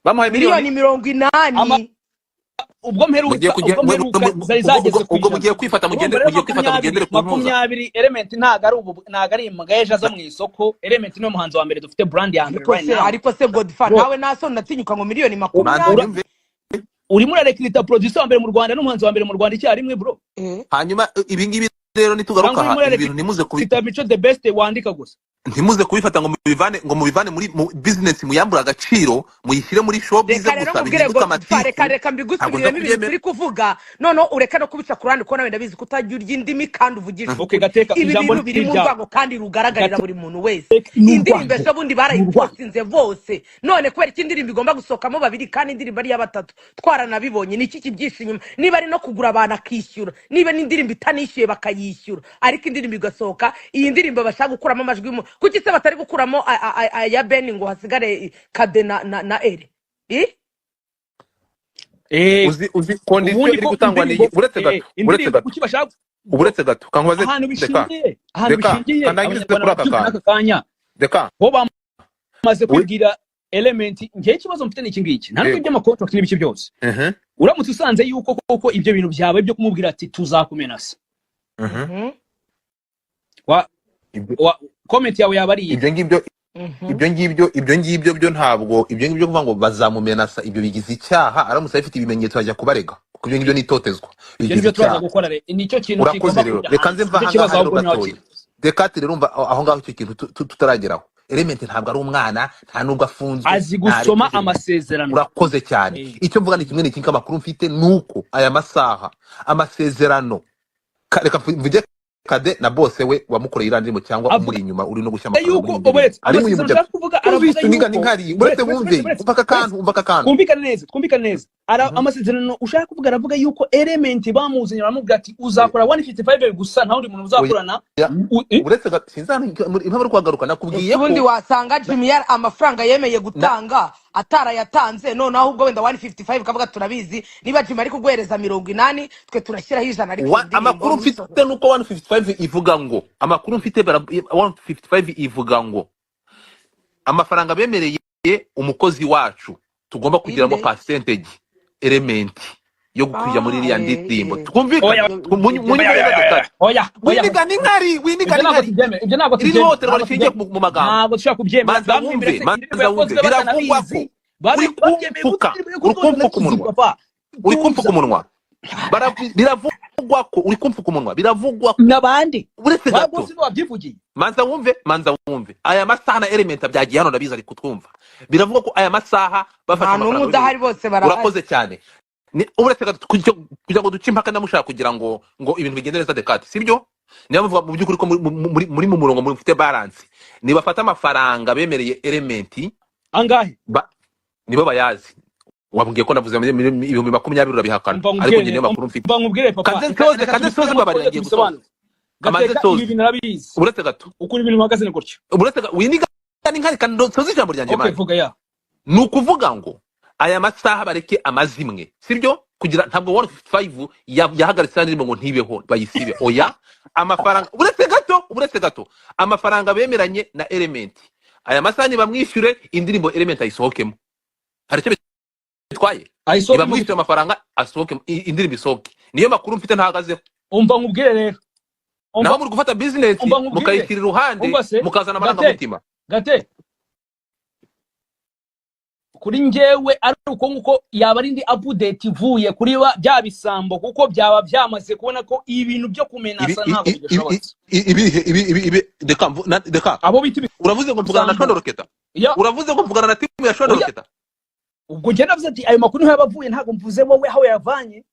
Bamuhaye miliyoni miliyoni 80. Ubwo Mugiye mperuka kujya ubwo mperuka zari ubwo zageze ku ubwo 100. Mugiye kwifata Urumva mugende rero, mugiye kwifata 20 mugendere ku ntuza. 20. Element ntabwo ari ubu, ntabwo ari imbweja zo mu isoko. Element niwe muhanzi wa mbere dufite, brand ya mbere Ariko right se now. ariko se Godfa, Bro, nawe naso natinyuka ngo miliyoni Manzi 20. unyumve. Urimo urarecruita producer wa mbere mu Rwanda n'umuhanzi wa mbere mu Rwanda icyarimwe, bro. Hanyuma ibi ngibi rero nitugaruka Cyangwa urimo aha, ibi bintu ntimuze kubi urarecruita Mico The Best wandika gusa. Ntimuze kubifata ngo mubivane muri mu business, muyambure agaciro, muyishyire muri showbiz Reka rero gusa nkubwire, bihinduke Godfa, amatiku. reka reka Ntabwo nza mbigusubiriremo ibintu kubyemera. turi kuvuga. Noneho ureke no kubica ku ruhande, kuko nawe ndabizi ko utajya urya indimi kandi uvugisha Okay. ukuri. Gateka, Ibi ijambo bintu ni biri mu iryawe. rwango kandi rugaragarira Gateka, buri muntu wese. ni Indirimbo urwango, ejo bundi ni urwango. barayipostinze bose, none kubera ko indirimbo igomba gusohokamo babiri kandi indirimbo ari iya batatu, twaranabibonye. Ni iki kibyihishe inyuma? Niba ari no kugura abantu akishyura, niba n'indirimbo itanishyuye bakayishyura, ariko indirimbo igasohoka. Iyi ndirimbo bashaka gukuramo amajwi kuki se batari gukuramo aya Ben ngo hasigare Kade na Ere? Uzi condition Ubundi iri ko gutangwa ni indirimbo iyi. Uretse gato, uretse indirimbo gato, kuki bashaka, bro, uretse gato kankubaze. Ahantu Reka bishingiye, ahantu reka bishingiye, kandangirize Abanyarwanda kuri aka babyumva kantu. n'aka kanya Reka bo bamaze we kwibwira Element. Ngewe ikibazo mfite ni iki ngiki, nta nubwo iby'amacontract n'ibiki byose. Uramutse usanze yuko koko ibyo bintu byawe byo kumubwira ati tuzakumenasa, wa Ibyo wa comment yawe yaba ari iyihe? Ibyo ngibyo ibyo ngibyo byo ntabwo, ibyo ngibyo kuvuga ngo bazamumenasa, ibyo bigize icyaha. Aramutse abifite ibimenyetso bajya kubarega, kuko ibyo ngibyo ni itotezwa, Ibyo bigize nibyo turaza icyaha. gukora rero, nicyo kintu Urakoze. kigomba Rero kujya reka nze hanze, mva nicyo ahangaha kibazo rero ahubwo niho gatoya kiri. Dekati rero umva aho ngaho, icyo kintu tutarageraho. Element ntabwo ari umwana, nta nubwo afunzwe, Azi gusoma ntarekuje. amasezerano. Urakoze cyane. Icyo mvuga ni kimwe, ni kimwe. Amakuru mfite ni uko aya masaha amasezerano reka mvuge Kade na bose we wamukoreye iriya ndirimbo cyangwa Avuga umuri inyuma uri no gushyira amafaranga muri yuko iyi ndirimbo uretse ari mu amasezerano mujya ushaka kuvuga, aravuga twumvise uniga yuko n'inkari uretse uretse uretse wumve uretse umva aka uretse kantu, umva aka kantu. Twumvikane neza, twumvikane neza. Amasezerano ushaka kuvuga, aravuga yuko Element bamuzanye baramubwira ati uzakora 155 gusa, nta wundi muntu uzakorana. Oya, uretse sinzi ahantu impamvu uri kuhagaruka, nakubwiye Ese ubundi ko wasanga Jimmy yari amafaranga yemeye na gutanga atarayatanze, noneho ahubwo wenda 155 kavuga turabizi, niba Jimmy ari kuguhereza 80, twe turashyiraho 100, ariko iyi ndirimbo amakuru mfite ntusohore. Nuko 155 ivuga ngo, amakuru mfite 155 ivuga ngo amafaranga bemereye umukozi wacu tugomba kugiramo Inde? Percentage Element yo kujya muri Ah, iriya ndirimbo. eh. Twumvikane. Oya. Ibyo ibyo Munyumve Oya, neza oya, Dekate. oya, oya. Winiga n'inkari, winiga Ibyo ntabwo n'inkari. tubyemera, ibyo ntabwo Iri ni tubyemera, ihohoterwa ntabwo rishingiye tubyemera, mu magambo. Ntabwo dushobora kubyemera. Manza Bamwemera wumve, se manza indirimbo wumve, yakozwe biravugwa ko batanabizi? uri Babyemeye gute kumfuka indirimbo uri yakozwe kumfuka batanabizi? umunwa. Papa, Uri kumfuka tuza. umunwa. Biravugwa ko uri kumfuka umunwa, biravugwa ko N'abandi uretse ba gato. bose babyivugiye. Manza wumve, manza wumve, aya masaha na Element byagiye hano, ndabizi ari kutwumva. Biravugwa ko aya masaha bafashe Nta n'umwe amafaranga udahari, bemereye. bose barahari. Urakoze cyane. Uretse gato, kugira ngo duce impaka, ndamushaka kugira ngo ibintu bigende neza, Dekate, sibyo? Niba muvuga mu by'ukuri ko muri mu murongo mufite balance, nibafata amafaranga bemereye Element. Angahe? Nibo bayazi. Wabwiye ko navuze 20,000, urabihakana. Umva Ariko nkubwire, njye niyo makuru mfite. umva nkubwire papa. Kanze Reka nsoze, reka kanze nsoze, tubisubiremo, mbabarira, twongere ngiye gusoza. tubisobanure. Kamanze Gateka, ibi nsoze. bintu arabizi. Uretse gato. Ukuntu ibintu bihagaze ni gutyo. Uretse winiga n'inkari, kandi nsoze ijambo ryanjye. Okay. Mani. Vuga ya. Ni ukuvuga ngo aya masaha bareke amazimwe, sibyo? Kugira ntabwo 155 yahagaritse indirimbo ngo ntibeho, bayisibe. Oya, amafaranga, uretse gato, uretse gato, amafaranga bemeranye na Element, aya masaha nibamwishyure, indirimbo Element ayisohokemo. Hari icyo bitwaye? Ayisohokemo. Nibamwishyure amafaranga, asohoke, indirimbo isohoke. Niyo makuru mfite, ntahagazeho. Umva nkubwire rero, umva. Naho muri gufata business Umva nkubwire. mukayishyira iruhande, Umva se. mukazana Gate. amarangamutima. Gate, kuri njyewe ari uko nguko yaba ari indi update ivuye kuri ba bya bisambo, kuko byaba byamaze kubona ko ibintu byo Ibi kumenasa ntabwo bidashobotse. Ibihe ibi reka reka. Abo bita Uravuze ngo mvugana na ibisambo. Shondo Roketa. Ya. Uravuze ngo mvugana na timu ya Shondo Oya. Roketa. Ubwo njye navuze ati ayo makuru niho yaba avuye, ntabwo mvuze wowe aho yavanye.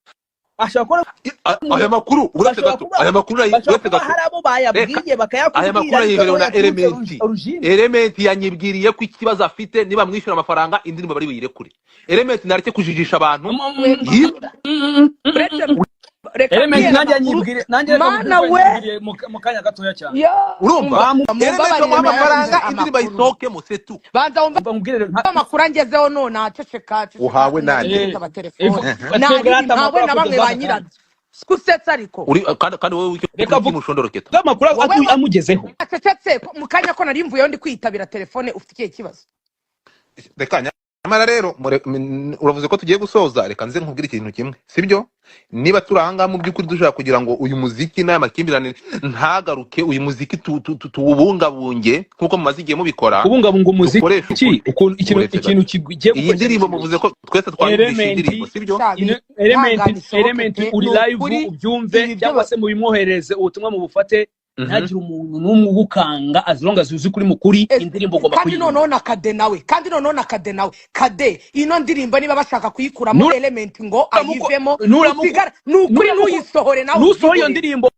Ashobora kuba Aya makuru, uretse bashobora gato, kuba aya makuru bashobora uretse kuba gato hari abo reka bayabwiye aya bakayakubwira, makuru ariko aho ayiherewe na yaturutse Element. Origine. Element yanyibwiriye ko ikibazo afite, niba mwishyura amafaranga indirimbo bari buyirekure. Element nareke kujijisha abantu. We uretse reka Element mbwira nanjye amakuru. yanyibwiriye, nanjye reka mubwire Mana ko we! yanyibwiriye mu kanya gatoya cyane. Yo. Urumva? Umva, Element mumbabarire bamuha nayarangije amafaranga, indirimbo amakuru. ayisohokemo, setu. Banza wumve. Umva nkubwire rero Amakuru angezeho none, ceceka, ceceka. Uhawe Nari nande? kwitaba telefone. Twebwe Naribi rata ntawe amakuru na bamwe akugezaho ba aka kanya. nyirabyo sikusetsa ariko. Uri kandi wowe icyo Reka kuri timu Shondo Roketa. vuga amakuru Wowe amugezeho. Wacecetse mu kanya ko nari mvuyeho ndi kwitabira telefone, ufite ikihe kibazo? Reka nyamara rero uravuze ko tugiye gusoza, reka nze nkubwire ikintu kimwe, sibyo? Niba turi ahangaha mu by'ukuri dushaka kugira ngo uyu muziki n'aya makimbirane ntagaruke, uyu muziki tuwubungabunge nk'uko mumaze igihe mubikora, Kubungabunga umuziki, dukoreshe ukuri. ukuntu ikintu Uretse ikintu gato, kigiye iyi gukoresha ndirimbo ni muvuze ko twese twayumvishe Element. indirimbo, sibyo? Sha Element, bihangane isohoke Element pe, uri ni live, ukuri ubyumve ibi byo cyangwa se mubimwoherereze ubutumwa mubufate. Ntagire umuntu n'umwe ugukanga, as long as uzi kuri mukuri, indirimbo ugomba Kandi kuyumva. noneho na Kade nawe, kandi noneho na Kade nawe, Kade, ino ndirimbo niba bashaka kuyikuramo Element ngo Nuramuko ayivemo, nuramuko usigara ni ukuri, nuramuko ntuyisohore nawe, nusohora iyo ubyihorere. ndirimbo,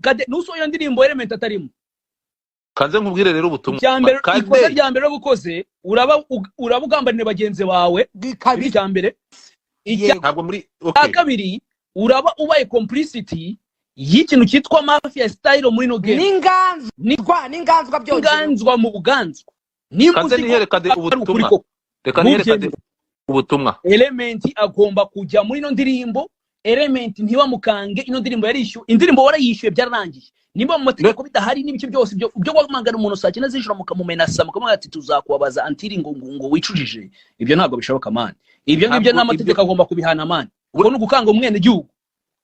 Kade, nusohora iyo ndirimbo Element atarimo. Kanze nkubwire rero ubutumwa. Icya mbere, ikosa Kade rya mbere ukoze, uraba ugambanira bagenzi bawe. Icyo ni Kabisa. icya mbere. Icya Yego. Ntabwo muri okay. kabiri, uraba ubaye complicity y'ikintu cyitwa mafia style muri no game. N'inganzwa, n'inganzwa byongerewe. N'inganzwa mu buganzwa, nimba Kanze uzi ko nihere Kade ari ukuri ubutumwa. koko, Reka nihere Kade ntubyemere. ubutumwa. Element agomba kujya muri ino ndirimbo. Element ntibamukange, ino ndirimbo yarishyuwe, indirimbo warayishyuye, byararangiye. Nimba mu mategeko bidahari n'ibiki byose byo guhamagara umuntu saa 9 z'ijoro mukamumenasa, mukamubwira ati tuzakubabaza until ngo wicujije, ibyo ntabwo bishoboka man. Ibyo ngibyo Ntabwo ibyo n'amategeko agomba kubihana man, ubwo ni ugukanga umwenegihugu.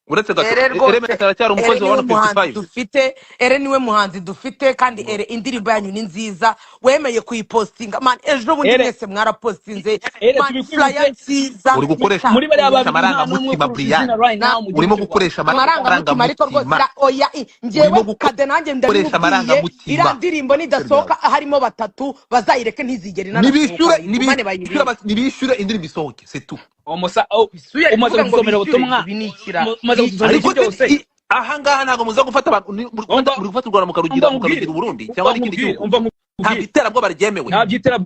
Uretse gato. Ere rwose. Element aracyari Ere umukozi wa niwe muhanzi 155. dufite, Ere niwe muhanzi dufite, kandi Ere indirimbo yanyu ni nziza, wemeye kuyipostinga man ejo bundi. Ere. Mwese mwarapostinze Ere, man, tubikwibutse. flyer nziza. Uri gukoresha Muri bariya babiri nta n'umwe amarangamutima, kurusha izina Brian. right now mu gihugu Urimo cy'u Rwanda. gukoresha Amarangamutima ariko rwose amarangamutima. oya, njyewe Urimo Kade nanjye gukoresha ndabimubwiye. amarangamutima. Iriya ndirimbo nidasohoka harimo batatu, bazayireke, ntizigere inanasohoka, Nibishyure. bayigumane Nibishyure. bayibike. Nibishyure indirimbo isohoke, c'est tout. Umusa oh, Bisuye umaze kuvuga ngo gusomera bishyure ubutumwa, ibi ni ikira umaze gusomera Ariko iki byose. se Ahangaha ntabwo muza gufata abantu, muri gufata Umva, muri gufata u Rwanda mukarugira umva nkubwire, mukarugira Uburundi umva cyangwa n'ikindi nkubwire, gihugu. umva Ntabwo nkubwire. iterabwoba ryemewe. Nta byitera,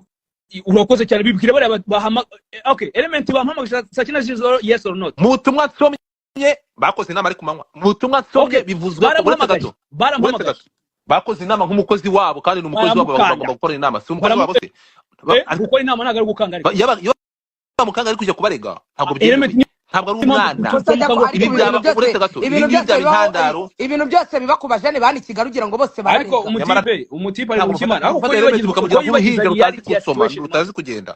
urakoze cyane. Bibwire bariya bahama. Okay, Element bampamagaje saa 9 z'ijoro, yes or not? Mu butumwa nsomye, bakoze inama ari ku manywa. Mu butumwa nsomye, Okay, bivuzwe ko, uretse baramuhamagaje, gato, uretse baramuhamagaje. gato, bakoze inama nk'umukozi wabo, kandi ni umukozi wabo, Baramukanda. bagomba gukora inama. Si umukozi wabo se? Gukora inama ntabwo ari gukanga, ariko Iyo bamukanga ari kujya kubarega, ntabwo Element byemewe, ntabwo ari niyo mpamvu umwana. Gusa tutamuka ngo ariko Ibi ibintu byaba, byose, uretse gato, ibi ibintu ngibi byose byaba bibaho, intandaro. ibintu byose biba ku bajene bani Kigali ugira ngo bose ariko bararega. Nyamara umutipe ari ntabwo mu kimana, ariko mufata ko Element yibagiza, ko mukamugira yibagiza nk'uruhinja rutazi reality ya gusoma, situation, man. rutazi kugenda.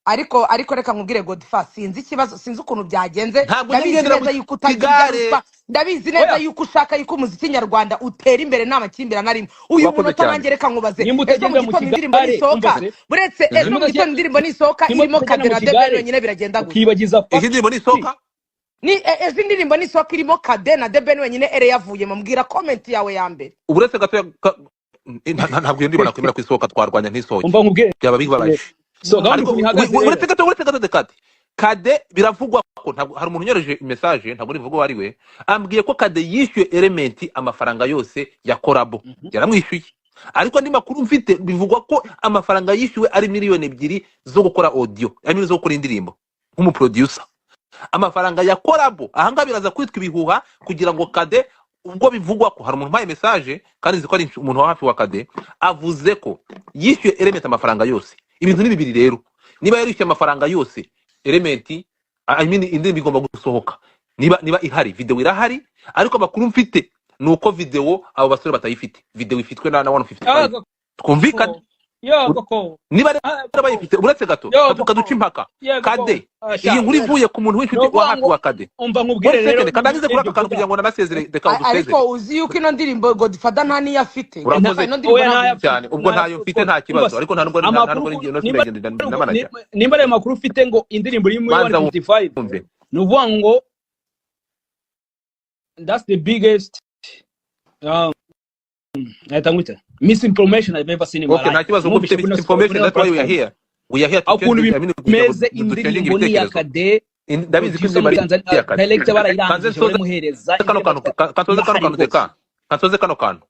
Ariko reka nkubwire, Godfa, sinzi ikibazo, sinzi ukuntu byagenze. Ntabwo njya Ndabizi ngendera mu neza yuko utajya urya kigare. ruswa. Ndabizi neza Oya. yuko ushaka yuko umuziki nyarwanda utera imbere, nta makimbirane arimo. Uyu Urakoze munota cyane. nanjye reka nkubaze, Nimba ejo mu utagendera mu gitondo indirimbo kigare, nisohoka, umva se, buretse ejo nimba mu gitondo indirimbo nisohoka nimba irimo utagenda Kade mu na The Ben kigare wenyine, biragenda gute? ukibagiza Iyi fact. ndirimbo nisohoka, Ni ejo indirimbo nisohoka irimo Kade na The Ben wenyine, ere yavuyemo, mbwira comment yawe ya mbere. Uretse gato, ntabwo iyo ndirimbo nakwemera ko isohoka, twarwanya ntisohoke. Umva nkubwire. Byaba bibabaje. So gahunda Ariko ukuntu ihagaze rero, uretse gato, uretse gato, Dekati, Kade biravugwa ko, ntabwo, hari umuntu unyoreje message, ntabwo nivuga uwo ari we, ambwiye ko Kade yishyuye Element amafaranga yose ya collabo. Yaramwishyuye, ariko andi makuru mfite, bivugwa ko amafaranga yishyuwe ari miliyoni 2 zo gukora audio, ari miliyoni zo gukora indirimbo nk'umuproducer. Amafaranga ya collabo ahangaha biraza kwitwa ibihuha, kugira ngo Kade, ubwo bivugwa ko hari umuntu umpaye message, kandi nzi ko ari umuntu wa hafi wa Kade, avuze ko yishyuye Element amafaranga yose. Ibintu ni bibiri rero: niba yarishyuye amafaranga yose Element, I mean, indirimbo igomba gusohoka niba ihari, video irahari. Ariko amakuru mfite ni uko video abo basore batayifite, video ifitwe na 155. Yaga Twumvikane. ko, yaga ko, Niba rero yaga bayifite, uretse gato, yaga kaduca ko, impaka. yaga ko. Kade, Sha, iyi nkuru ivuye ku muntu ni w'inshuti wa ukuvuga hafi ngo, wa Kade. umva nkubwire One rero second, kandangize kuri ibyo aka kantu uvuga. kugira ngo nanasezere. Reka Ariko udusezere. uzi yuko ino ndirimbo Godfather nta niyo afite. Urakoze Godfather, ino ndirimbo Oya, ntabwo ntayo afite. cyane. Ubwo Ntayo ntayo mfite, nta umva kibazo. se, Ariko nta nubwo nta amakuru nubwo ngiye no nimba sinagenda na manager. nimba ari amakuru ufite ngo indirimbo iri muri Banza 155, wumve. ni ukuvuga ngo that's the biggest, nahita ngwita misinformation I've ever seen in my Okay, nta life. kibazo. Ubwo Numvise ufite kuri misinformation, ino that's why we are platform here. We are here to ukuntu change, I mean, kugira ngo bimeze, duchange indirimbo ni iya ibitekerezo. Kade, Ndabizi ko producer indirimbo muri ari Tanzania, iya Kade. director Kanze barayirangije, nsoze baramuhereza, kano indirimbo kantu, kansoze kano irahari kantu rwose. Deka, kansoze kano kantu.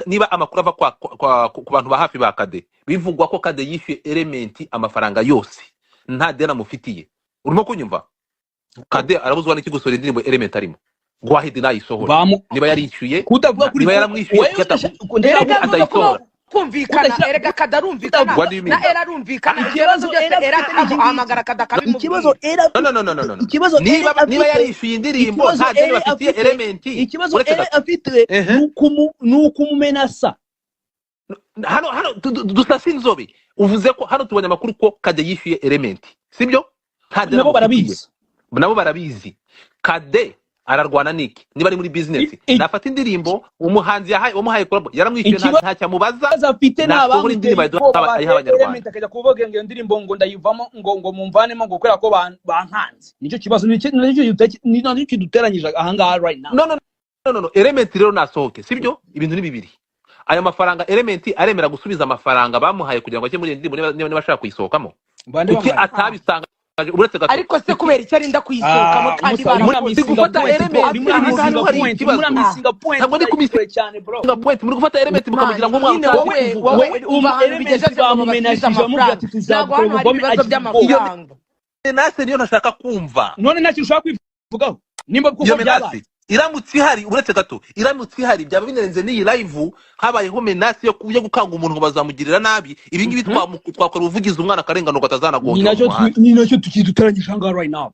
Niba amakuru ava kwa ku bantu ba hafi ba Kade, bivugwa ko Kade yishyuye Element amafaranga yose, nta deni amufitiye. Urimo kunyumva? Kade arabuzwa n'iki gusohora indirimbo Element arimo? Gwahidi nayisohora. Bamu Niba yarishyuye, kutavuga kuri niba yaramwishyuye, wewe kuki ndashaka Erega kuki nuza kuba atayisohora? kumvikana. Kudashyira Erega Kada arumvikana What do you na mean? Era arumvikana. Ibyo bibazo Ikibazo byose era Era afite ni iki ngiki. ahamagara Kada Ikibazo akabimubwira. era No, no, no, no, no, no, no. ikibazo era Niba afite, yarishyuye indirimbo, ikibazo nta deni era bafitiye afite, Element, ikibazo uretse era gato. afite ni ukumumenasa. Hano dusasa inzobe. Uvuze ko hano tubonye amakuru ko Kade yishyuye Element, sibyo? Nta deni Nabo amufitiye. barabizi. Nabo barabizi. Kade ararwana niki? Niba ari muri business, nafata indirimbo umuhanzi yahaye, wamuhaye collab, yaramwishyuye, nta Ikibazo ntacyo amubaza, afite ni nasohora abamuteye indirimbo ubwoba ayiha ba Abanyarwanda. Element, akajya kuvuga ngo iyo ndirimbo ngo ndayivamo, ngo mumvanemo, ngo kubera ko bankanze. Nicyo kibazo, nicyo kiduteranyije ahangaha right now. No, no, no, no, no. Element rero nasohoke, sibyo? Ibintu ni bibiri: ayo mafaranga, Element aremera gusubiza amafaranga bamuhaye kugira ngo ajye muri iyo ndirimbo, niba ashaka kuyisohokamo? Bande Kuki bamuhaye? atabisanga? Uretse gato. Ariko se kubera icyo arinda kuyisohokamo Ah, kandi umusa urimo baramuzi? Si uramisinga gufata point, bro. Element, Urimo ahangaha uramisinga niho hari point, urimo ikibazo. uramisinga point Ntabwo ndi utari kure cyane, bro. kumisiga point. Muri gufata Element mukamugira Mani nk'umwana nyine, utazi wowe kuvuga. wowe Wowe umva ahantu Element bigejeje ngo babasubize bamumenashije, bamubwira amafaranga, ati ntabwo tuzagukora hano hari ubugome, ibibazo agira ubwoba. Iyo by'amafaranga. menace niyo ntashaka kumva. None nta kintu ushaka kwivugaho nimba Iyo kuko menace byabaye? iramutse ihari, uretse gato, iramutse ihari byaba binarenze n'iyi live. Habayeho menace yo gukanga umuntu ngo bazamugirira nabi, ibi ngibi twakora ubuvugizi, umwana akarenganurwa, Ni atazanagongera mu nacyo muhanda. ni nacyo tukiduteranyije ahangaha right now.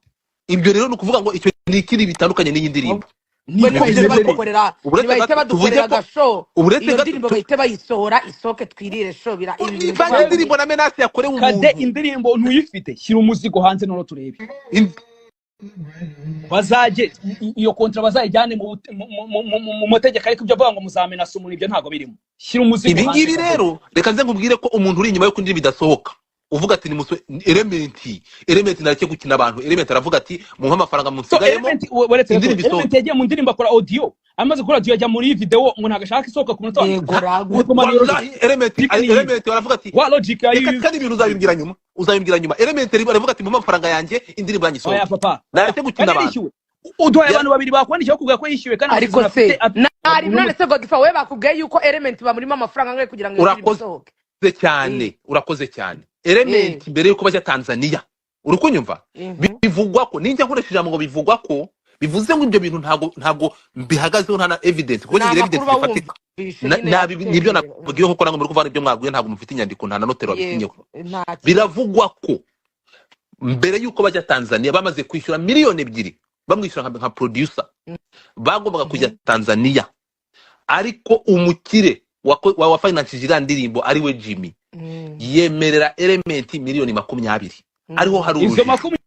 Ibyo rero ni ukuvuga ngo icyo ni ikindi bitandukanye n'iyi ndirimbo. We Niko Niko ntibahite bimeze rero. badukorera, Uretse ntibahite gato, tuvuge badukorera ko agashow, uretse iyo gato ndirimbo bahite bayisohora, isohoke twirire show, bira ibi bintu ivanga twabonye. indirimbo na menace yakorewe Kade, umuntu. indirimbo ntuyifite, shyira umuzigo hanze noneho turebe. Bazajye iyo kontra bazayijyane mu mategeko, ariko ibyo avuga ngo muzamenasa umuntu, ibyo ntabwo birimo. Shyira umuzigo Ibi hanze, ngibi Kade. rero, reka nze nkubwire ko umuntu uri inyuma yo indirimbo idasohoka, uvuga ati nimuswe Element, Element nareke gukina abantu, Element aravuga ati mumpe amafaranga So munsigayemo, Element, weretse gato, indirimbo Element isohoke. yagiye mu ndirimbo akora audio, amaze gukora audio ajya muri video ngo ntabwo ashaka isohoka ku munota wa nyuma. Yego ragu. Ariko man, iyo Wallahi Element, logic ni iyi. Element baravuga ati Wa logic reka ayi. kandi ibintu uzabimbwira nyuma, uzabimbwira nyuma. Element baravuga ati mumpe amafaranga yanjye, indirimbo yanjye Oya isohoke, papa, oya, nareke gukina kandi abantu. yarishyuwe. Uduhaye Ya- abantu babiri bakwandikiye bakubwira ko yishyuwe kandi Ariko amasezerano se afite nari none se Godfa, we bakubwiye yuko Element bamurimo amafaranga angahe kugira ngo iyo ndirimbo Urakoze isohoke? cyane. Urakoze cyane. Element mbere yuko bajya Tanzania, uri kunyumva? Bivugwa ko, ninjya nkoresha ijambo ngo bivugwa ko, bivuze ngo ibyo bintu ntago mbihagazeho, nta na evidence, kuko Ni ngira evidence amakuru uba zifatika. wumvishe nyine Nibyo yagutemberera. nabwiye ko namwe muri kuvana ibyo mwabwiye, ntabwo mufite inyandiko, nta na noteri wabisinyeho. Yego, nta kibazo. Biravugwa ko mbere y'uko bajya Tanzania bamaze kwishyura 2 miliyoni, bamwishyura nka producer. Bagombaga kujya Tanzania, ariko umukire wafinanshije iriya ndirimbo, ari we Jimmy, yemerera Element 20 miliyoni, ariho hari Izo urujijo. 20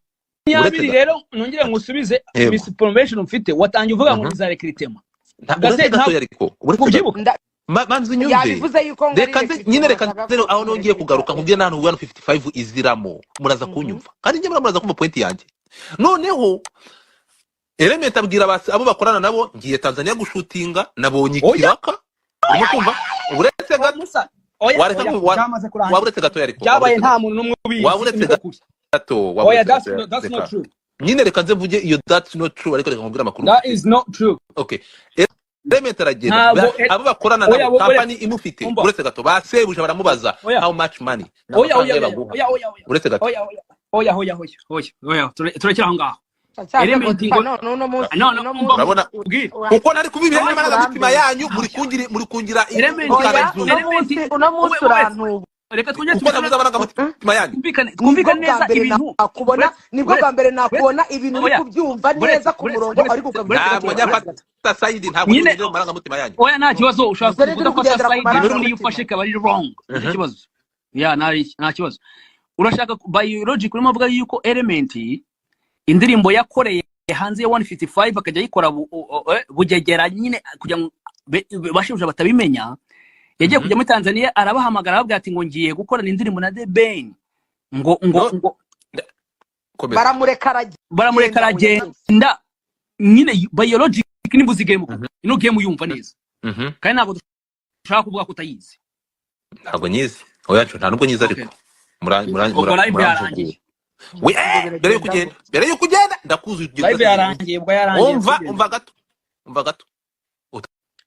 Uretse rero nongere ngusubize Yego. misinformation mfite. Watangiye uvuga ngo ni za recruitment. Gase Uretse ntabwo gatoya, ariko uretse gato. ubyibuka. Manzi unyumve. Yabivuze yuko ngo ari Reka nze recruitment nyine, reka bashaka nze aho nongeye kugaruka kumurecruita. Nkubwire n'ahantu 155 iziramo, muraza kunyumva, kandi njye muraza kumva point yanjye. Noneho Element abwira abo bakorana nabo: "Ngiye Tanzania gushutinga, nabonye Oya. ikiraka." Urimo kumva? Uretse gato. Musa, oya. Wareka Oya. waba Byamaze kurangira. Uretse gatoya, ariko waba Byabaye uretse nta gato. muntu n'umwe Waba ubizi. uretse Niko kuri. gato, waba Oya. uretse That's gato. not, that's not Reka true. nyine, reka nze mvuge iyo that's not true, ariko reka nkubwire amakuru That mfite. is not true. Okay, Element aragenda, Ntabwo abo bakorana oya nabo, uretse kampani imufite, umva. uretse gato, basebuje baramubaza Oya. how much money, ni Oya. amafaranga Oya. ye Oya. baguha. Oya, oya, oya. Uretse gato. Oya, oya, oya, oya, oya, oya, oya, turekere aho ngaho. Cyaze Element Godfa, ngo none uno munsi no, no, uno umva munsi Urabona ubwire. kuko nari kuba ibihe uno munsi n'amarangamutima urambeshya. yanyu, muri kungira Element Oya, mukaranzura. uno Element munsi, uno wowe munsi wowe urantuba. Reka twongere Kuko tubisubire. navuze amarangamutima yanyu. Twumvikane, Nibwo twumvikane bwa neza mbere ibintu. nakubona, Uretse nibwo bwa uretse mbere uretse nakubona ibintu uri oya kubyumva uretse neza ku uretse murongo, uretse ariko uretse ukabivuga Ntabwo gato njya uretse gato. mfata side, ntabwo Nyine ngendera mu marangamutima yanyu. Oya, nta kibazo, ushobora Dore turi kudafata kugendera ku side, n'ubundi iyo marangamutima. ufashe ikaba ari wrong, nicyo kibazo. Ya, nta kibazo. Urashaka by logic urimo avuga yuko Element indirimbo yakoreye hanze ya 155 akajya ayikora bugegera nyine kugira ngo bashebuja batabimenya, yagiye kujya muri Tanzania, arabahamagara, arababwira ati ngo ngiye gukorana indirimbo na The Ben, ngo No. ngo Komeza. Baramureka aragenda. Baramureka Oya. aragenda nyine. By logic, nimba uzi game koko, ino game uyumva neza, kandi ntabwo dushaka kuvuga ko utayizi. Ntabwo nyizi, oya, nta nubwo nyizi. Okay. Ariko Ubwo live muramvugura. yarangiye. We Ngo mbere yuko biragenda ugenda, gute? mbere yuko ugenda, ndakuzi ugiye Live utazizi. yarangiye, ubwo yarangiye. Umva. Tugende. Umva gato, umva gato.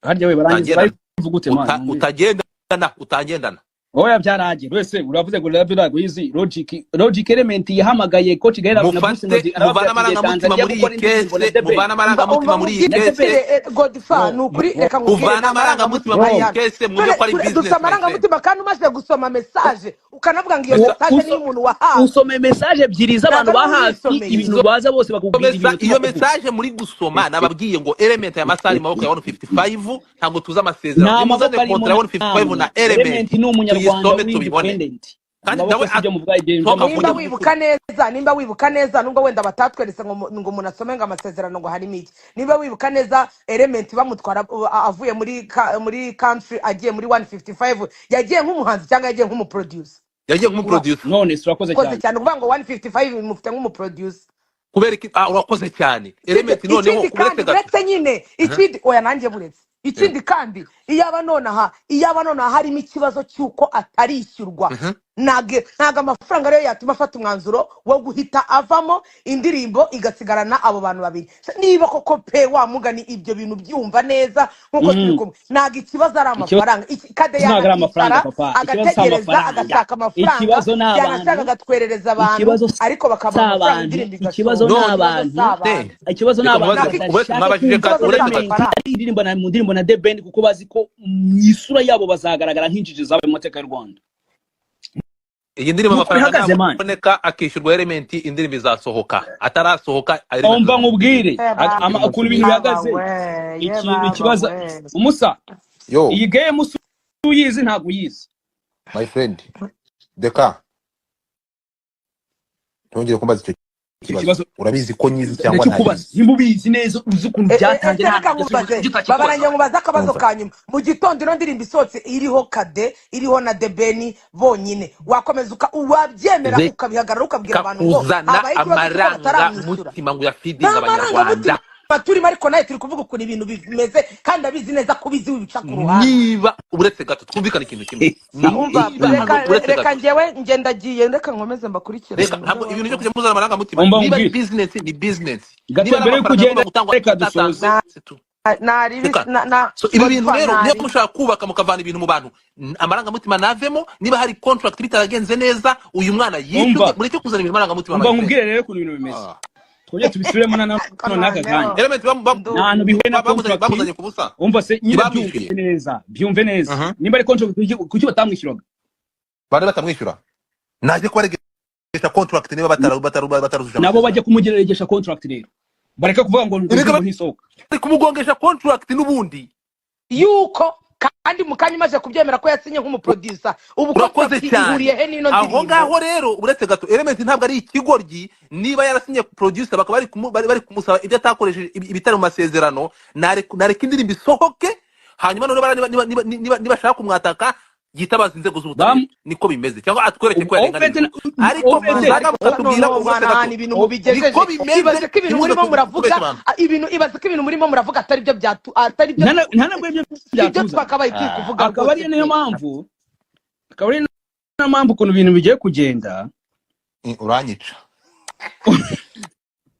Harya we barangiza Utagendana. live gute, man? Utagendana, utagendana. Oya, byaragiye wese uravuze ngo live ntabwo yizi logic. Element yahamagaye coach Gael na Bruce Mufate Melody, muvane arababwira ati ngiye amarangamutima Tanzania muri iyi gukora indirimbo na case. The Ben. Muvane Umva, amarangamutima umva muri iyi Na The case. Ben. nkubwire, Godfa, ni ukuri, reka nkubwire, Muvane nta amarangamutima marangamutima muri iyi ari hano. case, mwumve Ture ko ari dufite business, my friend. amarangamutima, kandi umaze gusoma message ukanavuga ngo iyo message niyo umuntu wa hafi. Usome message ebyiri z'abantu Ntabwo ba ari wowe hafi, uyisomeye. ibintu baza bose bakubwira ibintu Iyo turimo kuvuga. message muri gusoma, nababwiye ngo Element ya masaha ari mu maboko ya 155, ntabwo tuzi amasezerano. Nta Nimuzane maboko arimo. kontra ya 155 na Namwe Element, Element ni umunyarwanda tuyisome tubibone. w'independent. Kandi Amaboko nawe si ibyo muvuga, ibyo sohoka by'amaboko. Nimba avuge. wibuka neza, nimba wibuka neza, nubwo wenda batatweretse ngo ngo umuntu asome ngo amasezerano ngo harimo iki, nimba wibuka neza, Element bamutwara avuye muri country agiye muri 155, yagiye nk'umuhanzi cyangwa yagiye nk'umuproducer? Yagiye nk'umuproducer. None se urakoze Urakoze cyane. cyane. Ukuvuga ngo 155 imufite nk'umuproducer. Kubera iki? Ah, urakoze cyane. Sibyo? Element noneho Ikindi uretse kandi gato. Buretse nyine, ikindi, oya, nanjye buretse. Ikindi kandi, iyaba nonaha harimo ikibazo cy'uko atarishyurwa, ntabwo amafaranga ariyo yatuma afata umwanzuro wo guhita avamo, indirimbo igasigarana abo bantu babiri. Niba koko pe wa mugani ibyo bintu byumva neza nk'uko turi kumwe, ntabwo ikibazo ari Ikibazo amafaranga. Kade ntabwo ari amafaranga, yanakicara papa. Ikibazo si agategereza, amafaranga. agashaka amafaranga, Ikibazo ni yanashaka abantu. agatwerereza abantu, Ikibazo si ariko bakamuha amafaranga, abantu. indirimbo Ikibazo igasohoka. ni Ikibazo abantu. si abantu. Ikibazo ni Reka abantu mubaze Ntabwo badashaka mwabajije kumva ikibazo si uretse gato. Element amafaranga. ari indirimbo na mu ndirimbo na The Ben, kuko bazi ko mu isura yabo bazagaragara nk'injiji zabaye mu mateka y'u Rwanda. Iyi ndirimbo, Nuko amafaranga bihagaze, man. naboneka akishyurwa Element, indirimbo izasohoka. Atarasohoka, Element Umva azasohoka. nkubwire Ye baba ukuntu ibintu bihagaze. we, ye Ikintu baba ikibazo we. umusa Yo, iyi game uyizi ntabwo uyizi. My friend, Deka, ntongere kumbaza icyo Icyo kibazo. kibazo Urabizi ko nyizi cyangwa ndakikubaza. ntayizi. Nimba ubizi neza, uzi ukuntu byatangiye, Ese nta reka ntabwo nkubaze, ujya utakikubaza. babarangira nkubaze akabazo Umva. ka nyuma. Mu gitondo ino ndirimbo isohotse iriho Kade, iriho na Debeni bonyine, wakomeza wabyemera Reka ukabihagarara ukabwira abantu ngo kuzana habaye ikibazo cy'uko bataramwishyura? amarangamutima ngo uyafidinge Nta abanyarwanda. marangamutima. turimo, ariko nawe turi kuvuga ukuntu ibintu bimeze, kandi abizi neza ko ubizi wibica ku ruhande. Niba uretse gato twumvikane ikintu kimwe, Umva, niba hano reka uretse reka gato, njyewe ngendagiye, reka nkomeze mbakurikirane reka mubyo ntabwo ibintu byo bavuga. kujya muzana amarangamutima. Umva Niba ari nkubwire business ni business, gato niba ari mbere yuko amafaranga ugenda agomba gutangwa reka atatanzwe dusoze. c'est tout. Nari Reka na na so ibi bintu Godfa rero niba nari mushaka kubaka mukavana ibintu mu bantu, amarangamutima navemo. Niba hari contract bitaragenze neza, uyu mwana yishyurwe, Umva, mureke kuzana ibintu amarangamutima, umva my friend. nkubwire rero ukuntu ibintu bimeze. Twongere tubisubiremo na Ariko none aka noneho kanya. Element Nta hantu bihuye na bamuzanye contract. Bamuzanye ku busa, Umva se nyine, byumve ntibamwishyuye. neza, byumve neza. Mhm. Nimba ari contract, kuki batamwishyuraga? Bari batamwishyura, naje kubaregesha contract niba batarujuje Nabo bajya amasezerano. kumugeregesha contract rero, bareka kuvuga ngo Erega indirimbo ntisohoka. bari kumugongesha contract n'ubundi. Yuko kandi mu kanya umaze kubyemera ko yasinye nk'umuproducer, ubu Urakoze contract cyane. ihuriye he n'ino Aho ndirimbo? ngaho rero uretse gato, Element ntabwo ari ikigoryi. Niba yarasinye producer, bakaba bari kumusaba ibyo atakoresheje, ibitari mu masezerano, nareka indirimbo isohoke. Hanyuma noneho niba ashaka kumwataka, yitabaza inzego z'ubutabera. Niko bimeze, cyangwa atwereke ko Ofete yarenganijwe. Ariko ofete muzaga Ariko mukatubwira noneho uretse mwana gato, hano ibintu mubigejeje, niko bimeze, ibaze ko ibintu ntimuze murimo muravuga, kubeshya abantu. Ibintu, ibaze ko ibintu murimo muravuga atari byo byatu, atari byo, Nta nabwo ibyo si byo byatuzana. twakabaye turi kuvuga Akaba rwose ariyo niyo pe. mpamvu, akaba ariyo niyo mpamvu ukuntu ibintu bigiye kugenda. Uranyica,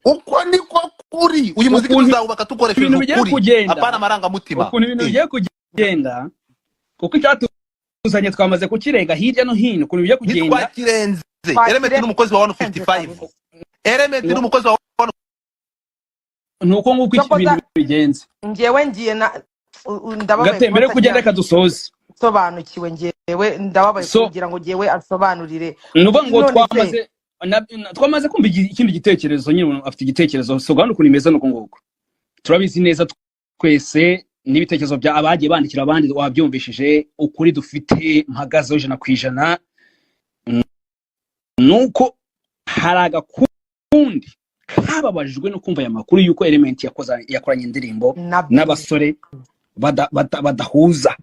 uko niko kuri uyu muziki Ukuntu tuzawubaka dukoresheje ibintu bigiye ukuri, kugenda, apana amarangamutima. ukuntu ibintu bigiye kugenda, kuko icyatuzanye twamaze kukirenga hirya no hino, ukuntu bigiye kugenda. Ntitwakirenze. Element Twakirenze ni umukozi wa 155. kabisa. Element ni umukozi wa Ni uko nguko Cyokoza ibintu bigenze. njyewe ngiye na ndababaye Gate kuba mbere yo kugenda, reka dusoze. nsobanukiwe. Njyewe ndababaye So kugira ngo njyewe asobanurire. Ni ukuvuga ngo None se twamaze twamaze kumva ikindi gitekerezo nyine, umuntu afite igitekerezo. So gahunda ukuntu imeze ni uko nguko, turabizi neza twese n'ibitekerezo bya abagiye bandikira abandi wabyumvishije. Ukuri dufite mpagazeho 100% nuko hari agakundi kababajwe no kumva aya makuru y'uko Element yakoranye indirimbo na n'abasore badahuza.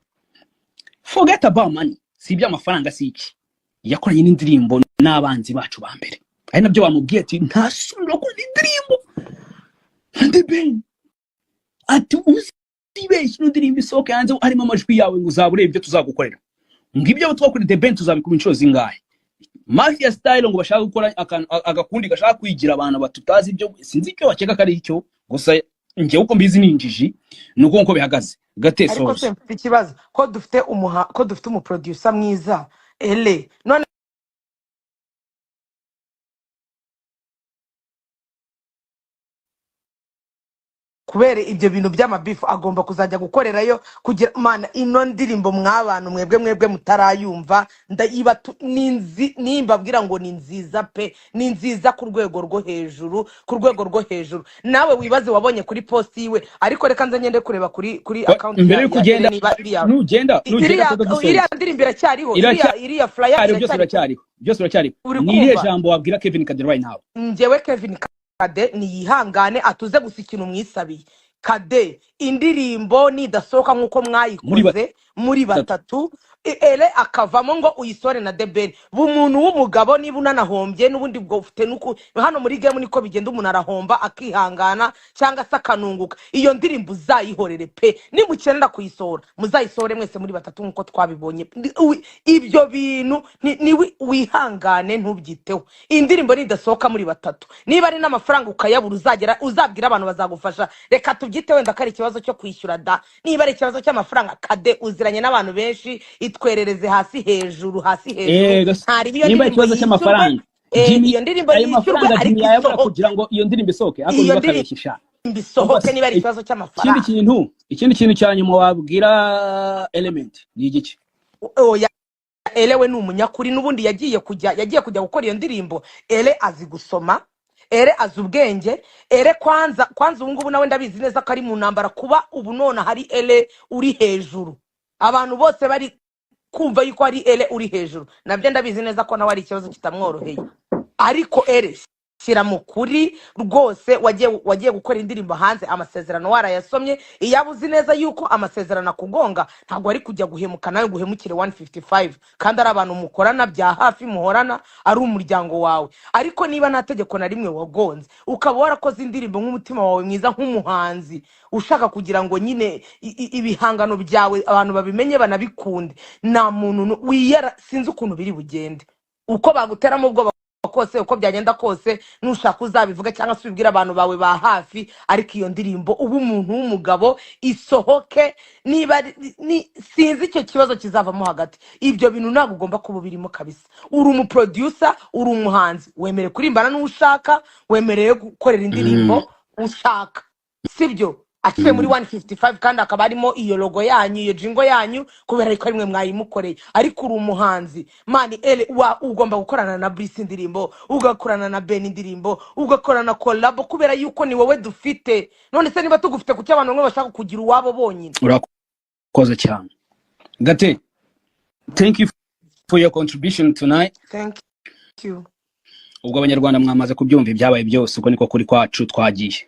Forget about money, si iby'amafaranga, si iki, yakoranye n'indirimbo n'abanzi bacu ba mbere, ari nabyo bamubwiye ati nta soni urakora indirimbo na The Ben, ati uzibeshye ino ndirimbo isohoke hanze harimo amajwi yawe ngo uzaba ureba ibyo tuzagukorera, ngo ibyo twakoreye The Ben tuzabikuba inshuro zingahe. Mafia style, ngo bashaka gukora agakundi gashaka kwigira abantu batutazi ibyo, sinzi icyo bakeka ko ari icyo gusa. Njyewe uko mbizi ni injiji, ni uko nguko bihagaze. Gate Ariko se soza. mfite ikibazo ko dufite umuha, ko dufite umuproducer mwiza ele, none kubera ibyo bintu by'amabifu agomba kuzajya gukorerayo kugira mana ino ndirimbo mwabantu mwebwe mutarayumva, ndayiba nimbabwira ngo ni nziza pe, ni nziza ku rwego rwo hejuru, ku rwego rwo hejuru. Nawe wibaze wabonye kuri post yiwe, ariko reka nze ngende kureba kuri account Mbere ya yuko ya ugenda Ellen, niba iriya nugenda nugenda iriya tuza dusoza. Iriya ndirimbo iracyariho, iriya Iracyariho. Iriya flyer Byose iracyariho. Biracyariho, byose biracyariho. Uri Ni irihe kumva? jambo wabwira Kevin Kadero right now? Njyewe Kevin Kade niyihangane, atuze gusa ikintu mwisabiye Kade, indirimbo nidasohoka nk'uko Muri mwayikoze muri batatu, batatu, ere akavamo ngo uyisore na debeni bumuntu w'umugabo, niba unanahombye n'ubundi bwo ufite nuku hano muri game niko bigenda, umuntu arahomba akihangana cyangwa se akanunguka. Iyo ndirimbo uzayihorere pe, nimukenera kuyisohora muzayisohore mwese muri batatu nk'uko twabibonye. Ibyo bintu ni wihangane ntubyiteho. Indirimbo nidasohoka muri batatu, niba ari n'amafaranga ukayabura, uzagera uzabwira abantu bazagufasha. Reka tubyite wenda ko ari ikibazo cyo kwishyura da, niba ari ikibazo cy'amafaranga, Kade uziranye n'abantu benshi, itwerereze hasi hejuru, hasi hejuru. Ntariba iyo Nimba ndirimbo ikibazo yishyurwe cy'amafaranga, Jimmy, iyo ndirimbo ayo yishyurwe mafaranga Jimmy ariko yayabura isohoke. kugira ngo iyo ndirimbo isohoke, ariko Iyo niba ndirimbo akabeshyisha. Umva isohoke se, niba ari ikibazo ikindi cy'amafaranga. kintu, ikindi kintu cya nyuma wabwira Element ni igiki? Oya, Ele we ni umunyakuri n'ubundi yagiye kujya gukora iyo ndirimbo. Ele azi gusoma, Ere azi ubwenge. Ere kwanza kwanza ubu ngubu nawe ndabizi neza ko ari mu ntambara, kuba ubu none hari Ere uri hejuru, abantu bose bari kumva yuko ari Ere uri hejuru, nabyo ndabizi neza ko nawe ari ikibazo kitamworoheye. Ariko Ere Shyira mu kuri rwose. Wagiye gukora indirimbo hanze, amasezerano warayasomye. Iyo uzi neza yuko amasezerano akugonga, ntabwo wari kujya guhemuka nawe ngo uhemukire 155, kandi ari abantu mukorana bya hafi, muhorana, ari umuryango wawe. Ariko niba nta tegeko na rimwe wagonze, ukaba warakoze indirimbo nk'umutima wawe mwiza, nk'umuhanzi ushaka kugira ngo nyine ibihangano byawe abantu babimenye banabikunde, nta muntu wiyara. Sinzi ukuntu biri bugende, uko baguteramo ubwoba kose, uko byagenda kose, nushaka uzabivuga cyangwa se ubibwire abantu bawe ba hafi. Ariko iyo ndirimbo, uba umuntu w'umugabo, isohoke. Niba sinzi icyo kibazo kizavamo hagati. Ibyo bintu ntabwo ugomba kuba ubirimo kabisa. Uri umuproducer, uri umuhanzi, wemerewe kurimbana n'uwo ushaka, wemerewe gukorera indirimbo ushaka, sibyo? Aciye muri 155, kandi akaba harimo iyo logo yanyu, iyo jingle yanyu, kubera yuko ari mwe mwayimukoreye. Ariko uri umuhanzi, man. Ele wa ugomba gukorana na Bruce indirimbo, ugakorana na Ben indirimbo, ugakorana collabo, kubera yuko ni wowe dufite. None se niba tugufite, kuki abantu bamwe bashaka kugira uwabo bonyine? Urakoze cyane, Gate. Thank you for your contribution tonight. Thank you. Ubwo Abanyarwanda mwamaze kubyumva, ibyabaye byose, uko niko kuri kwacu. Twagiye.